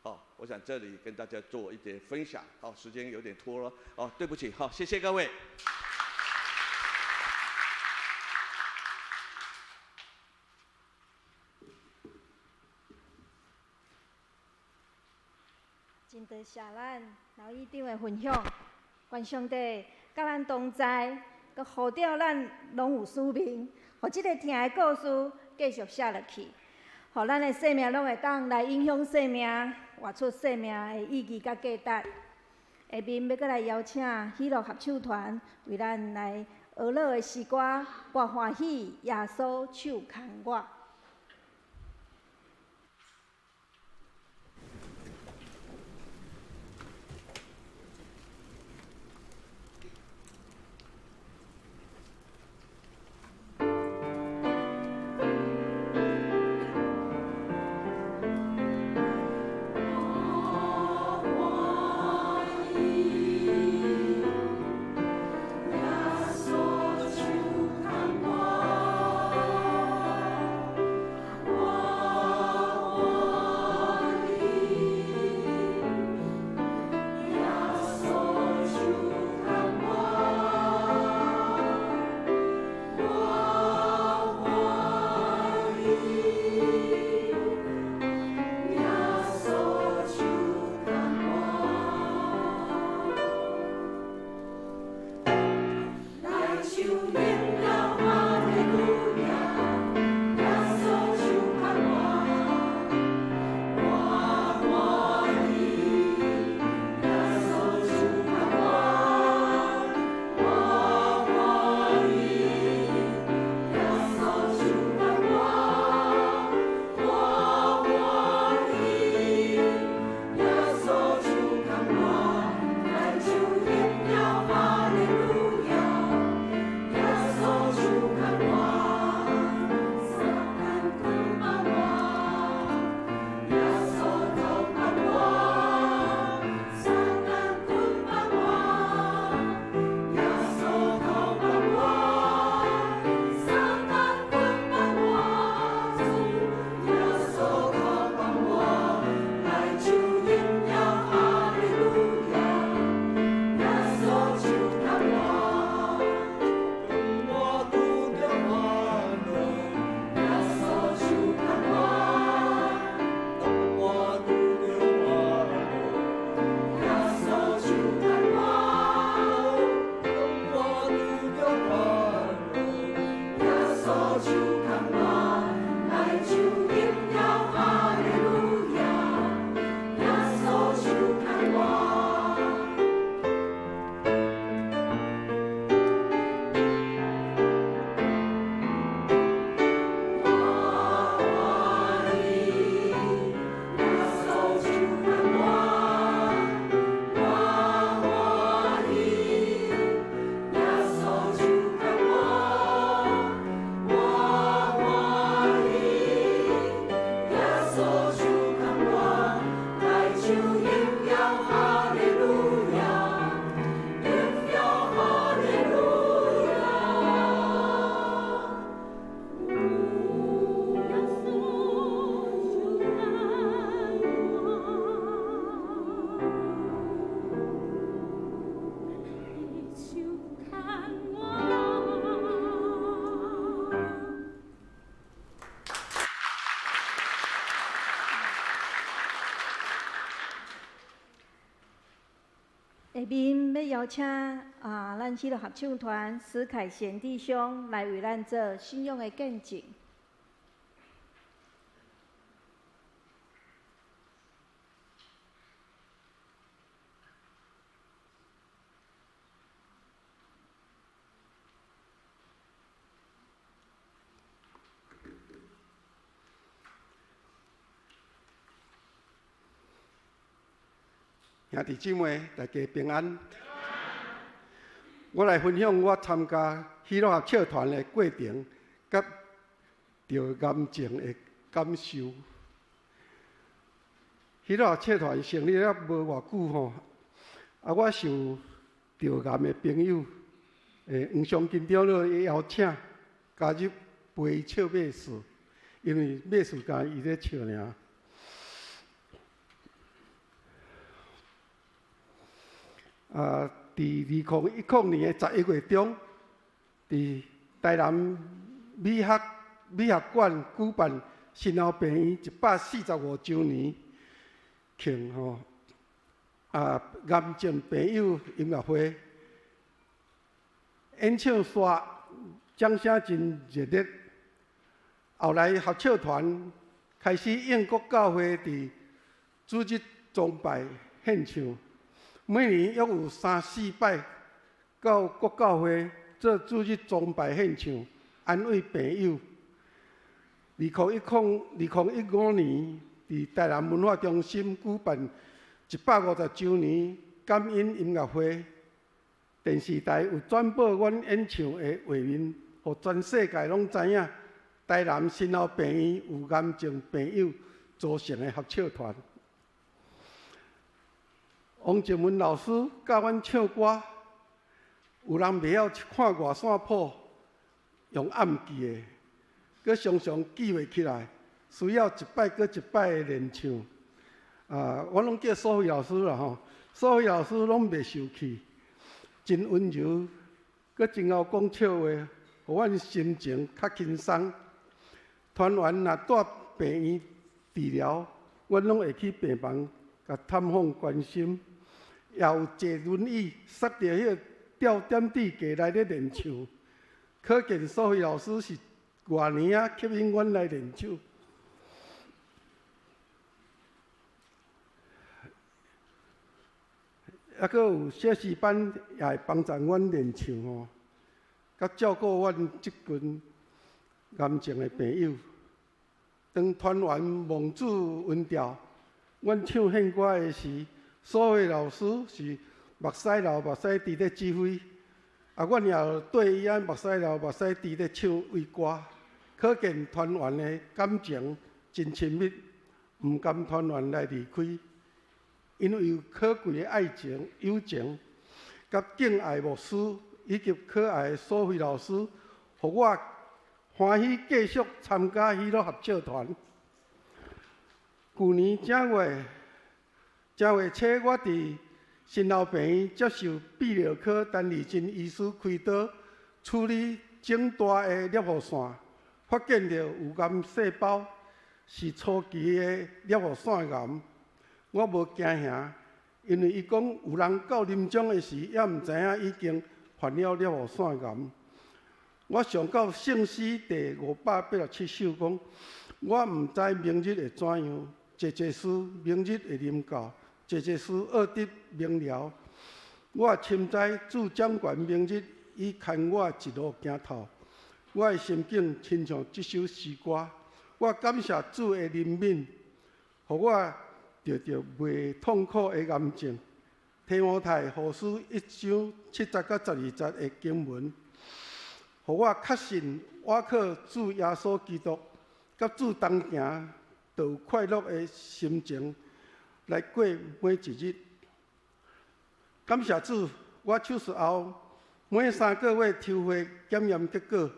Speaker 8: 好，我想这里跟大家做一点分享。好，时间有点拖了，哦，对不起，好，谢谢各位。
Speaker 6: 真多谢咱刘院长的分享，愿上帝佮咱同在，阁护照咱拢有使命，予这个疼的故事继续写落去，予咱的生命拢会当来影响生命，活出生命的意义佮价值。下面欲阁来邀请喜乐合唱团为咱来学乐的诗歌《我欢喜耶稣手牵我》。
Speaker 7: 耶稣手牵我。
Speaker 6: 面欲邀請啊，咱喜樂合唱團施凱賢弟兄來為咱做信仰的見證。
Speaker 9: 兄弟姊妹，大家平安。我來分享我參加喜樂合唱團的過程，佮著癌症的感受。喜樂合唱團成立了無偌久吼，啊，我受著癌的朋友，黃松金長老的邀請，加入陪伊唱馬事，因為馬事干伊咧唱爾。啊！佇2010年的11月中，佇台南美學館舉辦新後病院145週年慶吼，啊，癌症病友音樂會，演唱煞掌聲真熱烈。後來合唱團開始應國教會佇主日崇拜獻唱。每年約有三四擺到國教會做主日崇拜獻唱，安慰病友。2015年，佇台南文化中心舉辦150週年感恩音樂會，電視台有轉播阮演唱的畫面，予全世界攏知影台南新後病院有癌症病友組成的合唱團。王靜文老師教阮唱歌，有人袂曉看外線譜，用暗記的，閣常常記袂起來，需要一擺閣一擺的練唱。啊，我攏叫蘇菲老師啦吼，蘇菲老師攏袂受氣，真溫柔，閣真𠢕講笑話，予阮心情較輕鬆。團員若蹛病院治療，阮攏會去病房共探訪關心，也有坐輪椅塞佇彼个吊點滴架內咧練唱，可見蘇菲老師是偌爾仔吸引阮來練唱。抑閣有小詩班也會幫助阮練唱吼，佮照顧阮這群癌症的病友。當團員望主恩召，阮唱獻歌的時，蘇慧老師是目屎流目屎滴咧指揮，啊，阮也對伊按目屎流目屎滴咧唱慰歌，可見團員的感情真親密，毋甘團員來離開，因為有可貴的愛情、友情，佮敬愛牧師以及可愛的蘇慧老師，予我歡喜繼續參加喜樂合唱團。舊年正月初，我佇新後病院接受泌尿科陳麗珍醫師開刀處理腫大的尿路腺，發現著有癌細胞，是初期的尿路腺癌。我無驚嚇，因為伊講有人到臨終的時，猶毋知影已經患了尿路腺癌。我想到聖詩第587首講，我毋知明日會怎樣。濟濟事明日會臨到，濟濟事惡得明了。我深知主掌權明日已牽我一路行透。我的心境親像這首詩歌。我感謝主的憐憫，予我得著袂痛苦的癌症。提摩太後書1章7節到12節的經文，予我確信我靠主耶穌基督，佮主同行。就有快樂的心情來過每一日。感謝主，我手術後每3個月抽血檢驗結果，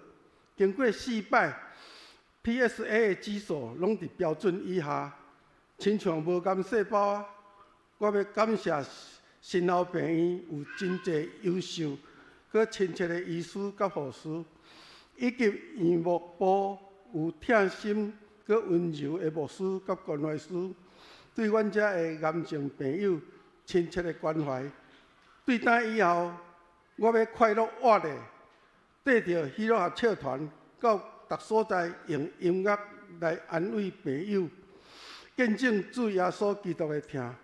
Speaker 9: 經過4擺 PSA 的指數攏佇標準以下，親像無癌細胞啊！我欲感謝新後病院有真濟優秀、閣親切的醫師佮護士，以及院牧部有疼心。閣溫柔的牧師佮關懷師，對阮遮的癌症病友親切的關懷，对今以后，我欲快乐活咧，缀著喜乐合唱团到逐所在，用音乐来安慰朋友，见证主耶稣基督的疼，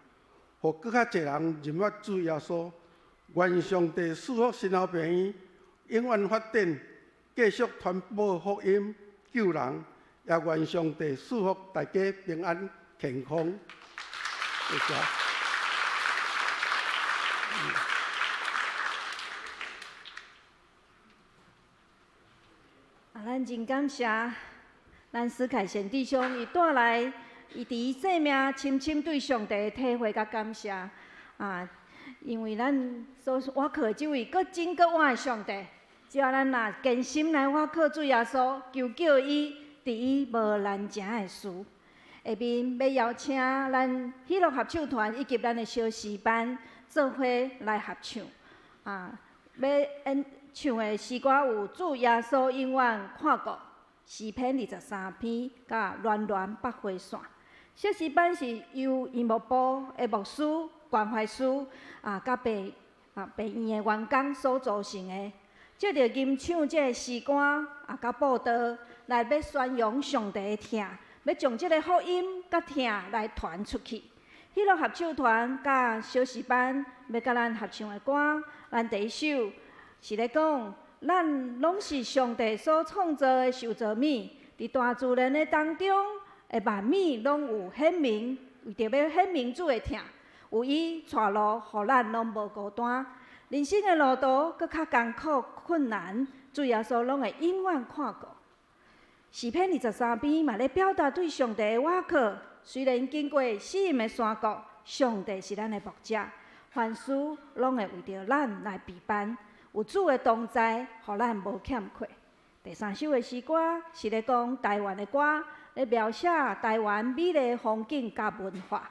Speaker 9: 予阁较济人认捌主耶稣。愿上帝赐福神后病院永远发展，继续传播福音救人，也愿上帝赐福大家平安健康。谢谢。
Speaker 6: 啊，咱真感谢咱施凯贤弟兄，伊带来伊伫伊生命深深对上帝的体会佮感谢啊！因为咱所倚靠的这位阁真阁活的上帝，只要咱若坚心来倚靠主耶稣，求叫伊伫伊无难成的事。下面欲邀请咱喜乐合唱团以及咱的小诗班做伙来合唱啊！欲演唱的诗歌有《主耶稣永远看顾》诗篇23篇，佮暖暖百花线。小诗班是由音乐部的牧师关怀师啊，佮病院的员工所组成的。藉著吟唱这个诗歌啊，佮布道来欲宣扬上帝的疼，欲将这个福音佮疼来传出去。喜乐合唱团佮小诗班欲佮咱合唱的歌，咱第一首是咧讲，咱拢是上帝所创造的受造物，伫大自然的当中的万物拢有显明，为著欲显明主的疼，有伊带路，予咱拢无孤单。人生的路途阁较艰苦困难，主耶稣拢会永远看顾。诗篇23篇嘛咧表达对上帝的倚靠，虽然经过死荫的山谷，上帝是咱的牧者，凡事拢会为著咱来备办。有主的同在，予咱无欠缺。第三首的诗歌是咧讲台湾的歌，咧描写台湾美丽的风景佮文化。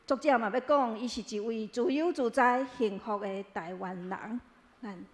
Speaker 6: 作者嘛欲讲，伊是一位自由自在、幸福的台湾人。咱。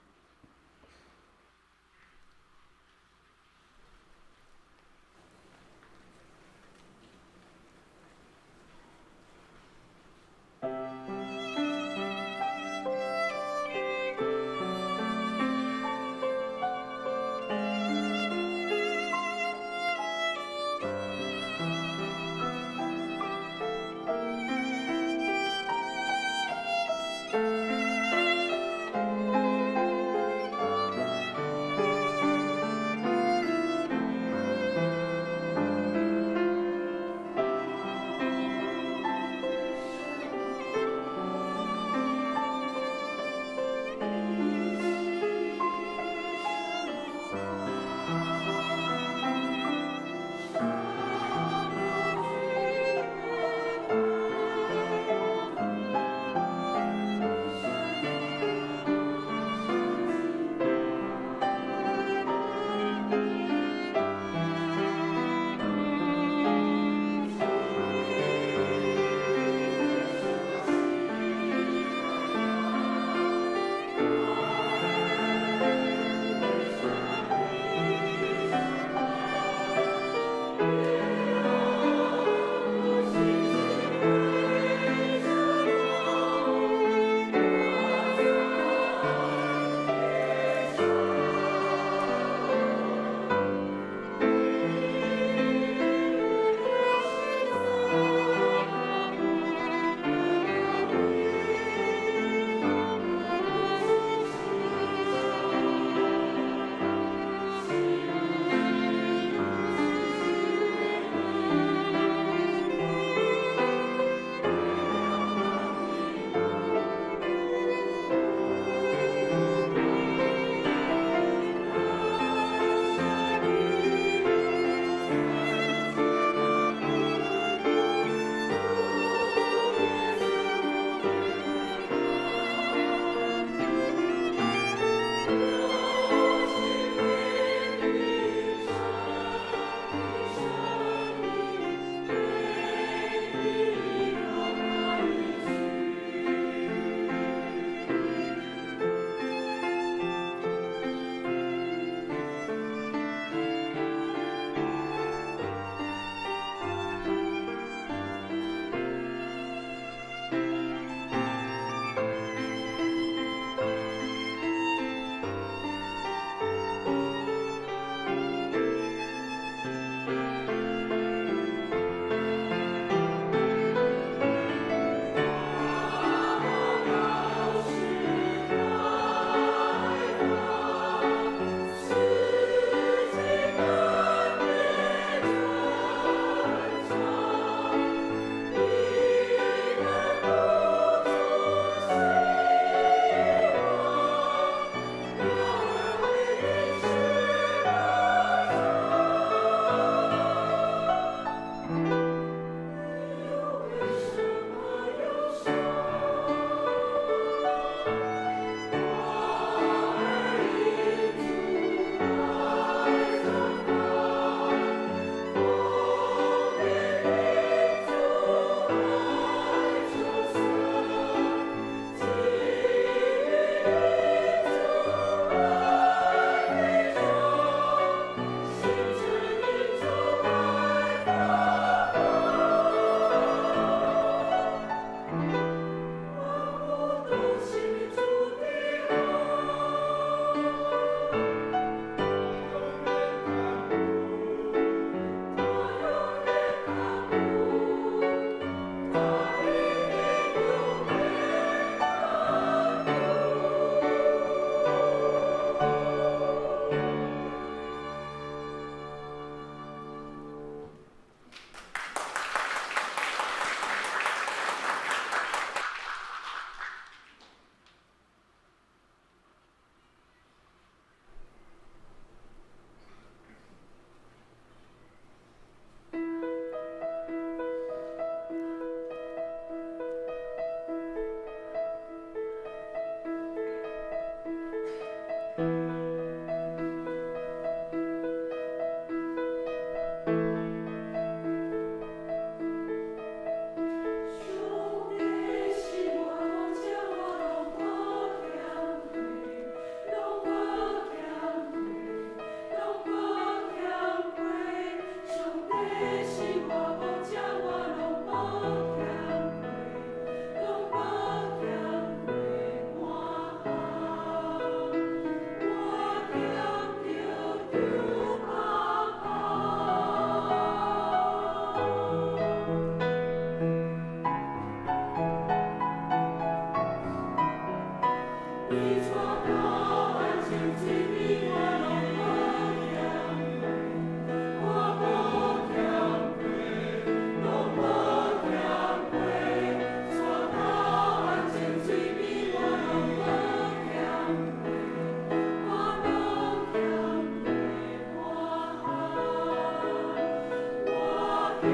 Speaker 7: 我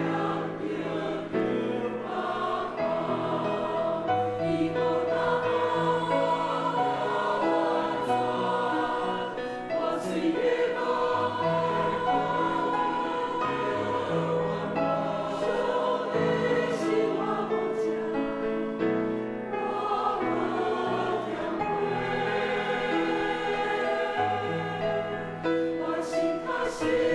Speaker 7: 心较实。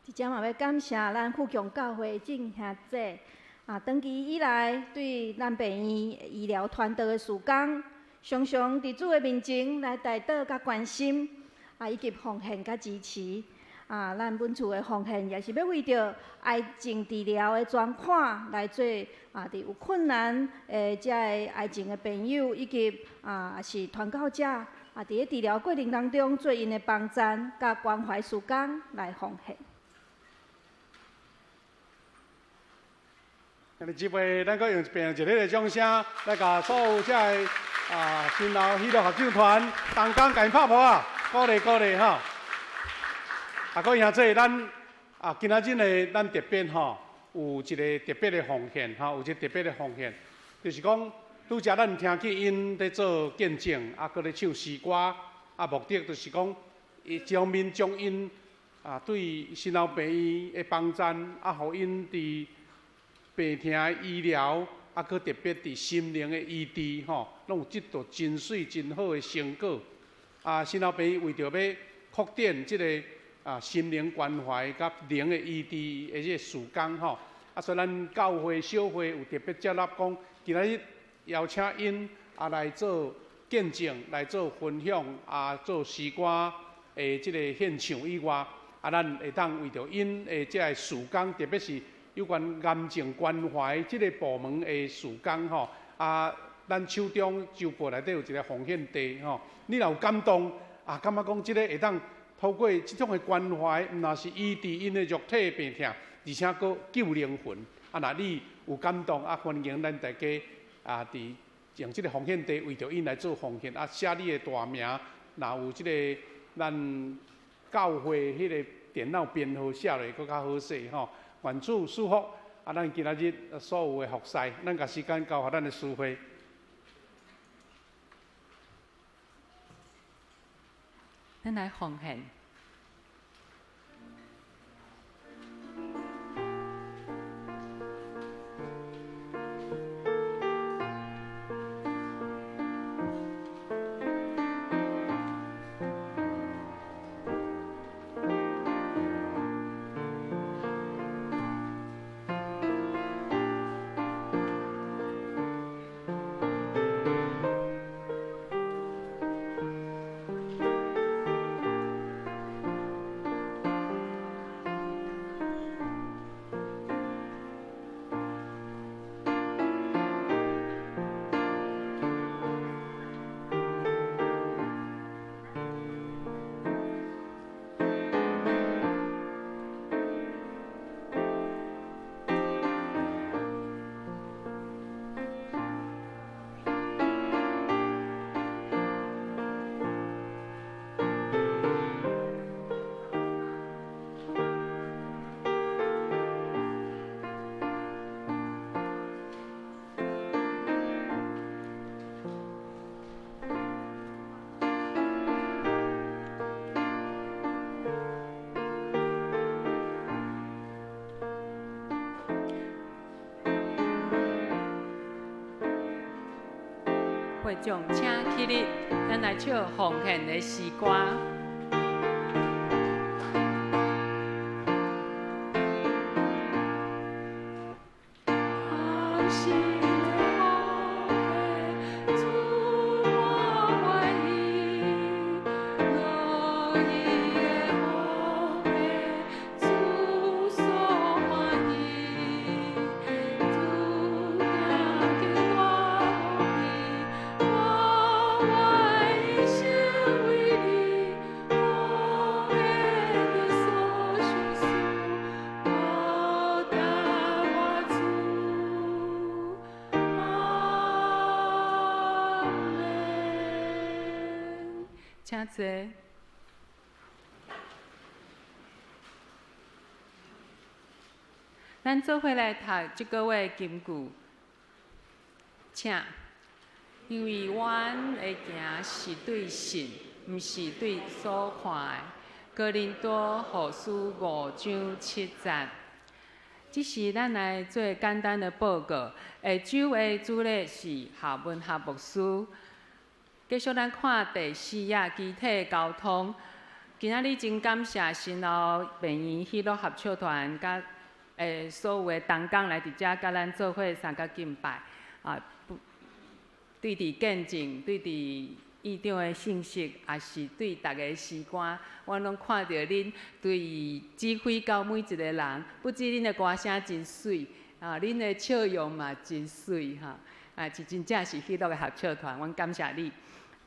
Speaker 6: 這遮嘛欲感謝咱富強教會眾兄弟啊，長期以來對咱病院醫療團隊的事工，常常佇主的面前來代禱佮關心，啊，以及奉獻佮支持。啊，咱本厝的奉獻也是欲為著癌症治療的專款來做啊，佇有困難的這個癌症的朋友，以及啊是傳教者啊，佇咧治療過程當中做𪜶的幫贊佮關懷事工來奉獻。
Speaker 4: 今日這擺，咱閣用一遍熱烈的掌聲來共所有這个啊新老喜樂合唱團同工共𪜶拍噗仔，鼓勵鼓勵吼。啊，各位兄弟，咱啊今仔日呢，咱特別吼有一个特別的奉獻吼，有一个特別的奉獻，就是講拄才咱聽見𪜶佇做見證，啊，閣咧唱詩歌，啊，目的就是講，伊將面將𪜶啊對新老病院的幫贊，啊，予𪜶佇病痛的醫療，啊，閣特別佇心靈的醫治吼，攏有得到真媠真好的成果。啊，新老病院為著欲擴展這个啊心靈關懷佮靈的醫治的這个事工吼，啊，所以咱教會小會有特別接納講，今仔日邀請𪜶啊來做見證，來做分享，啊，做詩歌的這个獻唱以外，啊，咱會當為著𪜶的這个事工，特別是有關癌症關懷這个部門的事工吼，啊，咱手中周報內底有一个奉獻袋吼，你若有感動啊，感覺講這个會當透過這種的關懷，毋但是醫治𪜶的肉體病痛，而且閣救靈魂。啊，若你有感動啊，歡迎咱大家啊，佇用這个奉獻袋為著𪜶來做奉獻，啊，寫你的大名，若有這个咱教會彼个電腦編號寫落閣較好勢吼。願主賜福，啊！咱今仔日所有的服侍，咱共時間交予咱的司會。
Speaker 5: 咱來奉獻。會眾請起立，咱來唱奉獻的詩歌。請坐。咱做伙來讀這個月金句，請，因為阮的行是對信，毋是對所看的。哥林多後書5章7節。這是咱來做簡單的報告。下週的主日是夏文學牧師。繼續咱看第四頁肢體溝通，今仔日真感謝新老病院喜樂合唱團佮所有的同工來佇遮佮咱做伙三角敬拜啊！對佇見證，對佇院長的信息，也是對逐家詩歌，我攏看著恁對指揮到每一個人，不止恁的歌聲真媠啊，恁的笑容嘛真媠哈！啊，是真正是喜樂的合唱團，阮感謝你。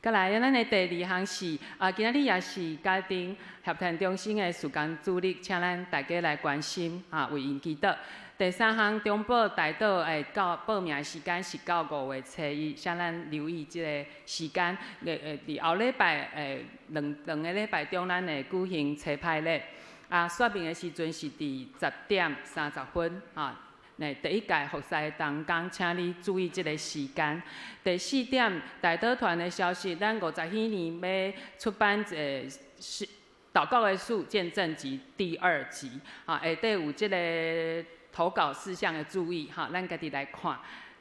Speaker 5: 閣來，咱的第二項是啊，今仔日也是家庭協調中心的事工主日，請咱大家來關心啊，為𪜶祈禱。第三項，中保代禱的到報名時間是到5月初1，請咱留意這个時間。佇後禮拜兩個禮拜中，咱會舉行吹牌禮。啊，說明的時陣是佇10點30分啊。第一屆服侍同工，請你注意這个時間。第四點，代禱團的消息，咱50禧年欲出版一个是禱告的樹見證集第二集，啊，下底有這个投稿事項的注意，哈，咱家己來看。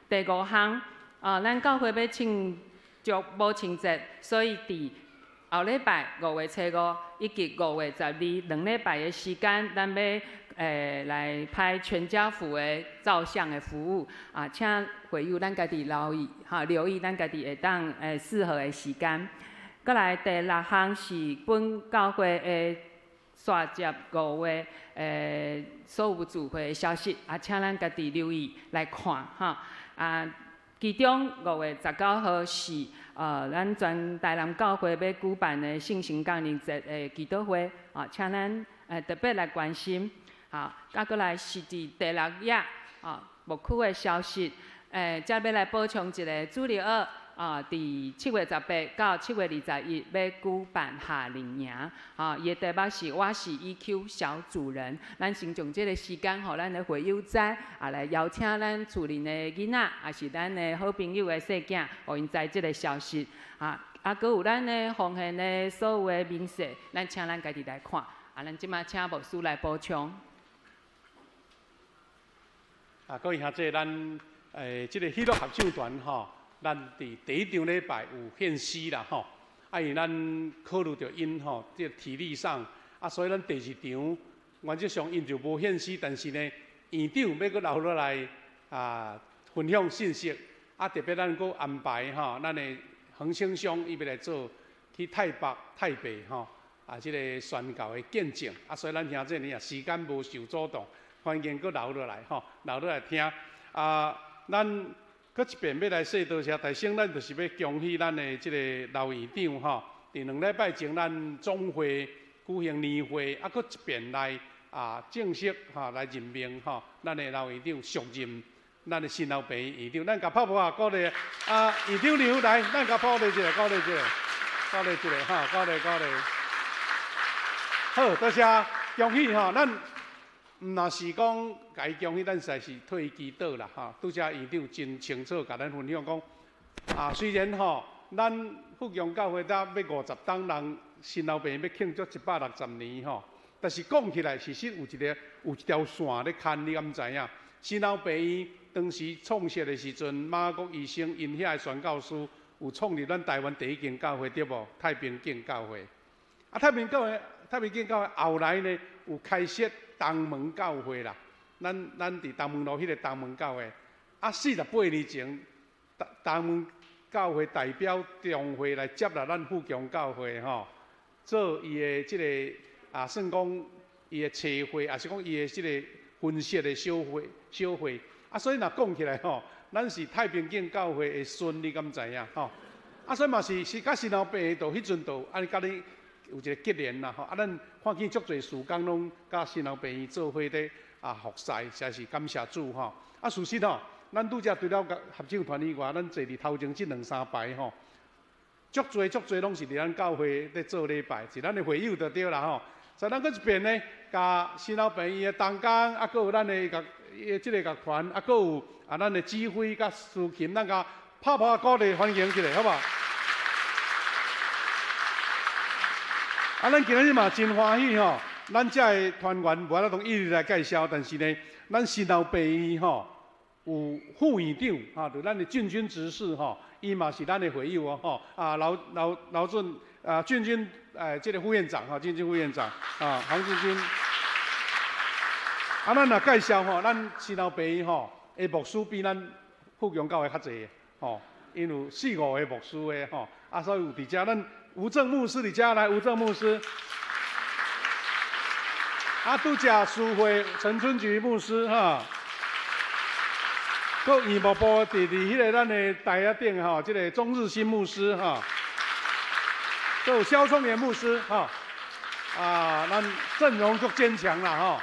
Speaker 5: 第五項，啊，咱教會欲慶祝母親節，所以佇後禮拜5月初5以及5月122禮拜的時間，咱欲來拍全家福的照相的服務啊，請會友咱家己留意，哈，留意咱家己會當適合的時間。閣來第六項是本教會的煞接5月所有聚會的消息啊，請咱家己留意來看哈啊。其中5月19號是咱全台南教會欲舉辦的聖神降臨節的祈禱會啊，請咱特別來關心。好，啊，閣來是佇第六頁啊，牧區的消息，遮欲來補充一个主日學啊，佇7月18到7月21欲舉辦夏令營，啊，伊的題目是我是 EQ 小主人。咱先將這个時間，予咱的會友知，啊，來邀請咱厝裡的囡仔，也是咱的好朋友的細囝，予𪜶知這个消息。啊，啊，閣有咱的奉獻的所有的明細，咱請咱家己來看。啊，咱這馬請牧師來補充。
Speaker 4: 啊，各位兄弟，咱這个喜樂合唱團吼，咱佇第一場禮拜有獻詩啦吼。啊，因為咱考慮著𪜶吼，這个體力上，啊，所以咱第二場原則上𪜶就無獻詩，但是呢，院長欲閣留落來啊，分享信息，啊，特別咱閣安排吼，咱的黃先生伊欲來做去泰北、泰北吼，啊，這个宣教的見證，啊，所以咱兄弟呢時間無受阻擋。歡迎閣留落來吼，留落來聽。啊，咱閣一遍欲來說多謝，大先咱就是欲恭喜咱的這个劉院長吼。佇2禮拜前，咱總會舉行年會，啊，閣一遍來啊正式吼來任命吼，咱的劉院長續任咱的新老病院長。咱共拍拍鼓勵啊，院長劉來，咱共鼓勵一下，鼓勵一下，鼓勵一下吼，鼓勵鼓勵。好，多謝，恭喜吼，咱。毋若是講共伊恭喜，咱實在是替伊祈禱啦，吼。拄才院長真清楚共咱分享講，啊，雖然吼，咱富強教會才欲50冬，人新老病院欲慶祝160年吼，但是講起來，事實有一个有一條線咧牽，你敢知影？新老病院當時創設的時陣，馬國醫生𪜶遐的宣教師有創立咱台灣第一間教會，對無？太平景教會。啊，太平教會，太平景教會後來呢，有開設東門教會啦，咱佇東門路彼个東門教會，啊，48年前，東門教會代表中會來接納咱富強教會吼，做伊的這个啊，算講伊的齊會，抑是講伊的這个分設的小會小會，啊，所以若講起來吼，咱是太平景教會的孫，你敢知影吼？啊，所以嘛是是佮新老爸就彼陣就按呢佮你有一个結連啦吼，啊，咱看見足濟事工攏佮新老病院做伙咧啊服侍，實在是感謝主吼。啊，事實吼，咱拄才除了合唱團以外，咱坐佇頭前這兩三排吼，足濟足濟攏是佇咱教會咧做禮拜，是咱的會友就對啦吼。所以咱閣一遍呢，共新老病院的同工，啊，閣有咱的樂這个樂團，啊，閣有啊咱的指揮佮司琴，咱共拍拍鼓勵歡迎一下，好無？啊，咱今日嘛真歡喜吼，咱遮的團員無法度一一來介紹，但是呢，咱新老病院吼有副院長吼，就咱的進軍執事吼，伊嘛是咱的會友哦吼。啊，劉劉劉俊啊俊君，這个副院长哈，俊君副院长啊，黄志军。啊，咱若介绍吼，咱新老病院吼的牧师比咱富强教会较济吼，𪜶有四五个牧师的吼，啊，所以有伫遮咱吴正牧师伫遮来，吴正牧师。啊，拄才书会陈春菊牧师哈，阁院牧部伫迄个咱的台仔顶吼，这个钟日新牧师哈，阁有萧聪元牧师哈，啊，咱阵容足坚强啦吼。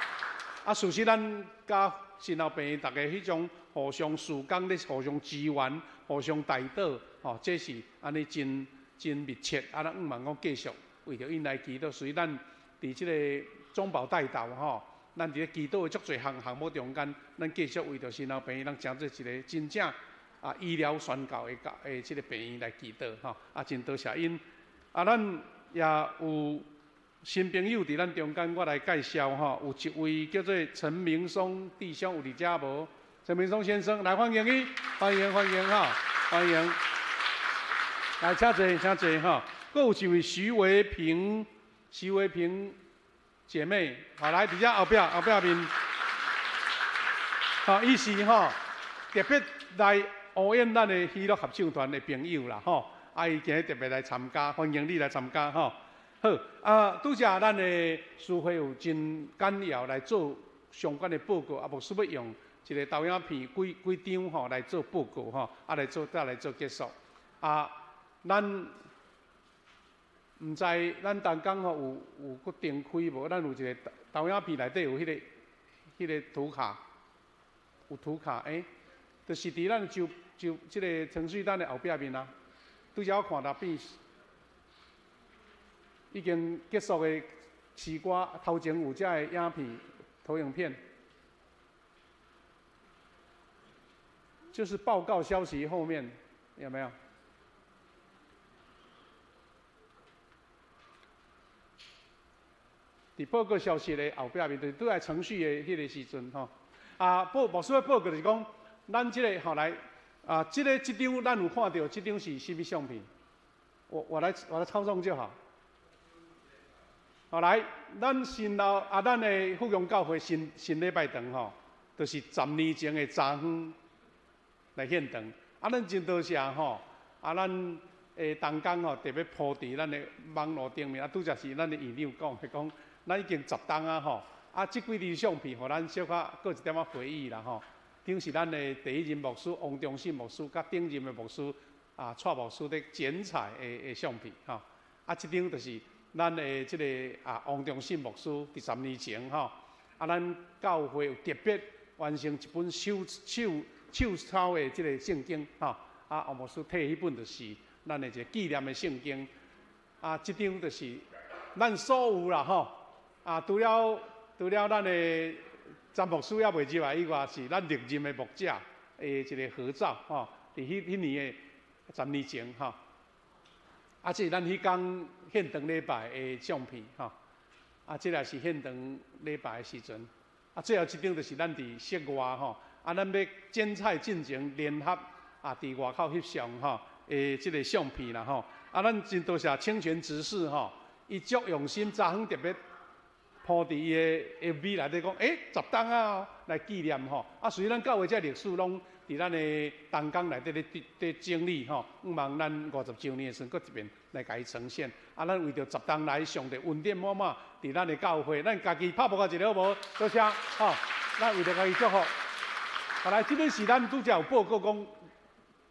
Speaker 4: 啊，事实咱佮新老病院大家彼种互相事工咧，互相支援、互相代祷，吼，这是按呢真真密切。啊，咱向望讲继续为著𪜶来祈祷，所以咱伫这个中保代祷吼，咱伫咧祈祷的足济项项目中间，咱继续为著新老病院，咱成做一个真正啊医疗宣教的教的这个病院来祈祷吼。啊，真多谢𪜶。啊，咱也有新朋友伫咱中间，我来介绍吼，有一位叫做陈明松弟兄，有伫遮无？陈明松先生，来欢迎伊，欢迎欢迎哈，欢迎。来，请坐，请坐哈。阁有一位徐维平，徐维平姐妹，好，来伫遮后壁后壁面。好，伊是吼特别来呼应咱的喜乐合唱团的朋友啦吼。啊，伊今日特别来参加，欢迎你来参加吼。好，啊，拄才咱的书会有真简要来做相关的报告，啊，牧师欲用一个投影片几几张吼来做报告吼，啊来做再来做结束。啊，咱毋知咱同工吼有阁定开无？咱有一个投影片内底有彼个图卡，有图卡，欸，就是伫咱就就这个程序单的后壁面啊。拄才我看到变已经结束的诗歌头前有这个影片投影片，就是报告消息后面有没有？伫报告消息的后壁面，就是拄来程序的彼个时阵吼。啊，报牧师的报告就是讲，咱这个吼来啊，这个这张咱有看著，这张是啥物相片？我来操纵就好。好来，咱新老啊，咱的富强教会新新礼拜堂吼，就是10年前的早昏来献堂。啊，咱真多谢吼，啊，咱的同工吼特别铺伫咱的网路顶面。啊，拄才是咱的院长讲的，讲咱已经10冬啊吼，啊，这几张相片，予咱小可阁一点仔回忆啦吼。顶是咱的第一任牧师王忠信牧师，佮顶任的牧师啊，蔡牧师咧剪彩的相片吼。啊，这张就是咱的这个啊，王忠信牧师伫10年前吼，啊，咱教会有特别完成一本手手手抄的这个圣经吼，啊，王牧师提彼本就是咱的一个纪念的圣经。啊，这张就是咱所有啦吼，啊，除了咱的詹牧师犹未入来以外，是咱历任的牧者的一个合照吼，伫彼彼年的10年前吼。啊，这是咱彼工献堂礼拜的相片吼。啊，这也是献堂礼拜的时阵。啊，最后一张就是咱伫室外吼，啊，咱欲剪彩进前联合啊，伫外口翕相吼的这个相片啦吼。啊，咱真多谢清泉执事吼，伊足用心，昨昏特别铺伫伊的 FB 内底讲，欸，10冬啊，来纪念吼。啊，所以咱教会这历史拢伫咱的同工内底咧咧整理吼，向望咱50周年的时阵，阁一遍来共伊呈现。啊，咱为著10冬来上帝恩典满满，伫咱的教会，咱家己拍噗仔一个好无？多谢吼，咱为著家己祝福。好来，这个是咱拄才有报告讲，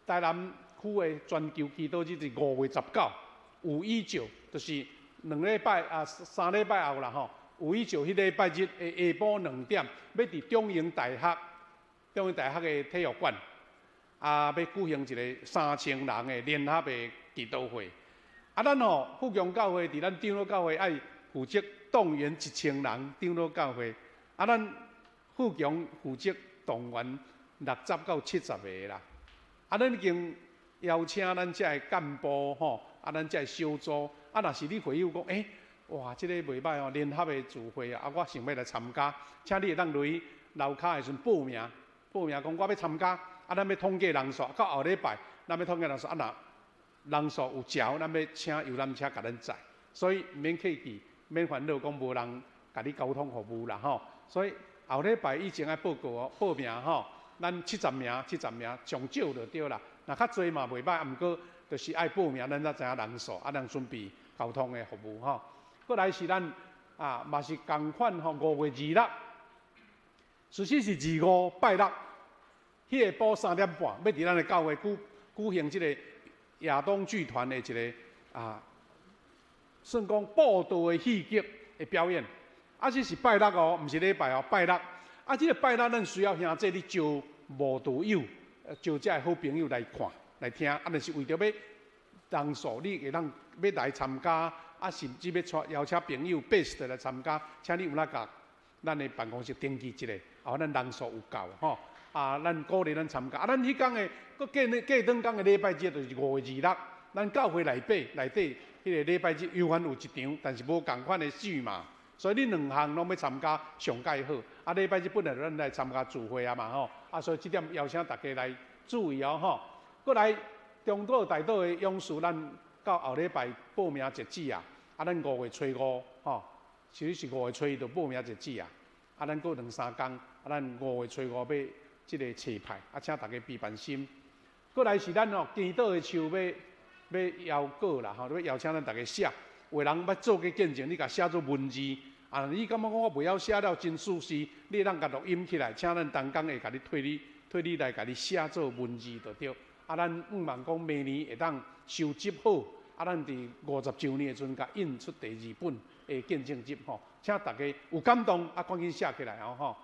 Speaker 4: 台南区的全球祈祷日是5月19，519，就是2礼拜啊，3礼拜后啦吼。519彼礼拜日的下晡2点，欲伫中营大学的体育馆，啊，欲举行一个3000人的联合的祈祷会。啊，咱吼富强教会伫咱长老教会爱负责动员1000人长老教会，啊，咱富强负责动员60到70个啦。啊，咱已经邀请咱遮的干部吼，啊，咱遮的小组，啊，若是你会友讲，欸，哇，这个袂䆀哦，联合的聚会啊，啊，我想欲来参加，请你会当落去楼跤的时阵报名，报名讲我欲参加，啊，咱欲统计人数，到后礼拜咱欲统计人数，啊，若人數有足，咱欲請遊覽車共咱載，所以毋免客氣，免煩惱講無人共你交通服務啦吼。所以後禮拜以前愛報告哦，報名吼，咱七十名，七十名上少就對啦。若較濟嘛袂歹，毋過就是愛報名，咱才知影人數，啊，咱準備交通的服務吼。閣來是咱啊，嘛是仝款吼，5月26，事實是二五拜六，彼下晡3點半，欲佇咱的教會舉行這個亞東劇團的一个啊，算講布道的戲劇的表演。啊，這是拜六哦，毋是禮拜哦，拜六。啊，這个拜六咱需要兄弟你招慕道友，招遮的好朋友來看、來聽。啊，若是為著欲人數，你會當欲來參加，啊，甚至欲帶邀請朋友 best 來參加，請你有哪共咱的辦公室登記一下，啊，咱人數有夠吼。啊，咱鼓勵咱參加。啊，咱彼工的，閣過過轉工的禮拜日就是5月26，咱教會內底內底彼个禮拜日猶原有一場，但是無仝款的戲嘛，所以你兩項攏欲參加上蓋好。啊，禮拜日本來咱來參加聚會啊嘛吼，啊，所以這點邀請大家來注意哦吼。閣來中島大島的勇士，咱到後禮拜報名截止啊。啊，咱5月初5吼，其實是5月初1就報名截止啊。啊，咱閣兩三工，啊，咱5月初5欲這个冊派，啊，請大家備辦心。閣來是咱吼祈禱的樹欲邀稿啦吼，欲邀請咱大家寫。有的人捌做過見證，你共寫做文字。啊，你感覺講我袂曉寫了真舒適，你會當共錄音起來，請咱同工會共你替你替你來共你寫做文字就對。啊，咱向望講明年會當收集好，啊，咱佇50週年的時陣，共印出第二本的見證集吼，請大家有感動啊，趕緊寫起來哦吼。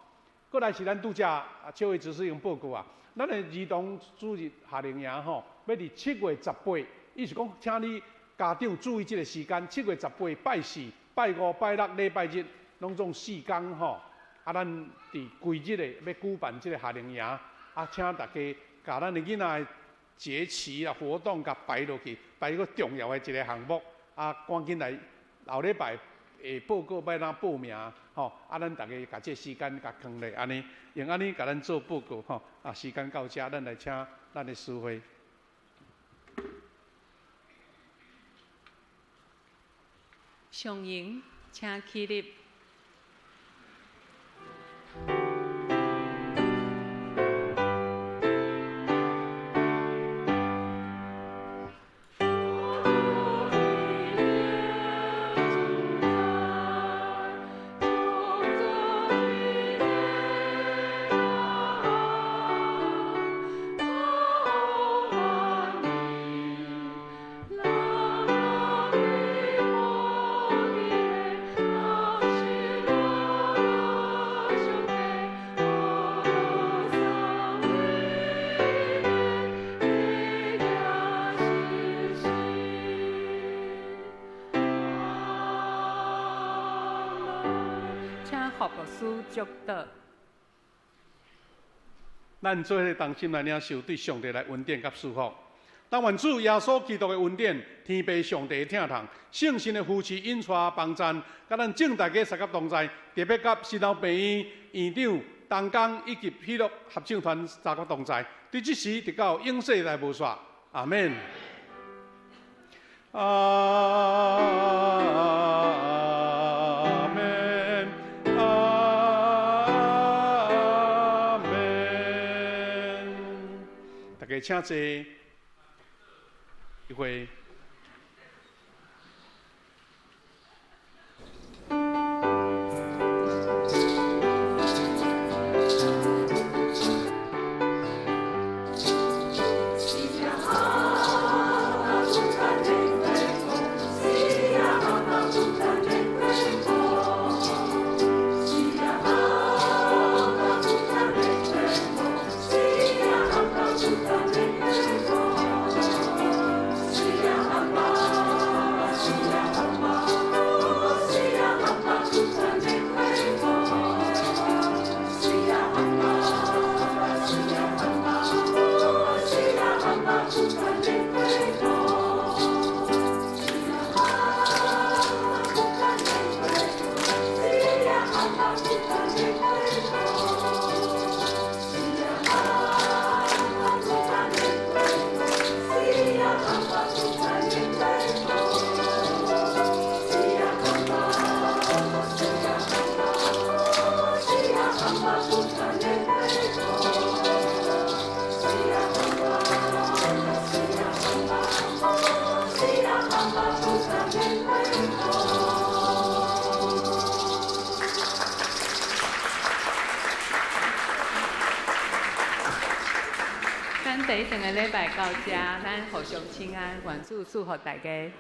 Speaker 4: 閣來是咱拄才啊，邱偉執事已經報告啊，咱的兒童主日夏令營吼，欲佇7月18，伊是講請你家長注意這个時間，7月18拜四、拜五、拜六、禮拜日，攏總四工吼。啊，咱佇規日的欲舉辦這个夏令營，啊，請大家共咱的囡仔的節期啊活動共排落去，排一个重要的一个項目，啊，趕緊來後禮拜會報告欲按怎報名吼，啊，咱逐家共這時間共囥咧，按呢用按呢共咱做報告吼。啊，時間到遮，咱來請咱的司會。
Speaker 5: 上營，請起立。請何牧師祝禱。
Speaker 4: 咱做伙同心來領受對上帝來恩典佮祝福。但願主耶穌基督的恩典、天父上帝的疼痛、聖神的扶持、引帶幫贊，佮咱眾大家三甲同在，特別佮新老病院院長、同工以及喜樂合唱團三甲同在，對這時直到永世來無煞。阿們。阿們，阿們。大家請坐。一會。
Speaker 7: Thank you.
Speaker 5: 第一頓个禮拜到遮，咱互相請安，願主祝福大家。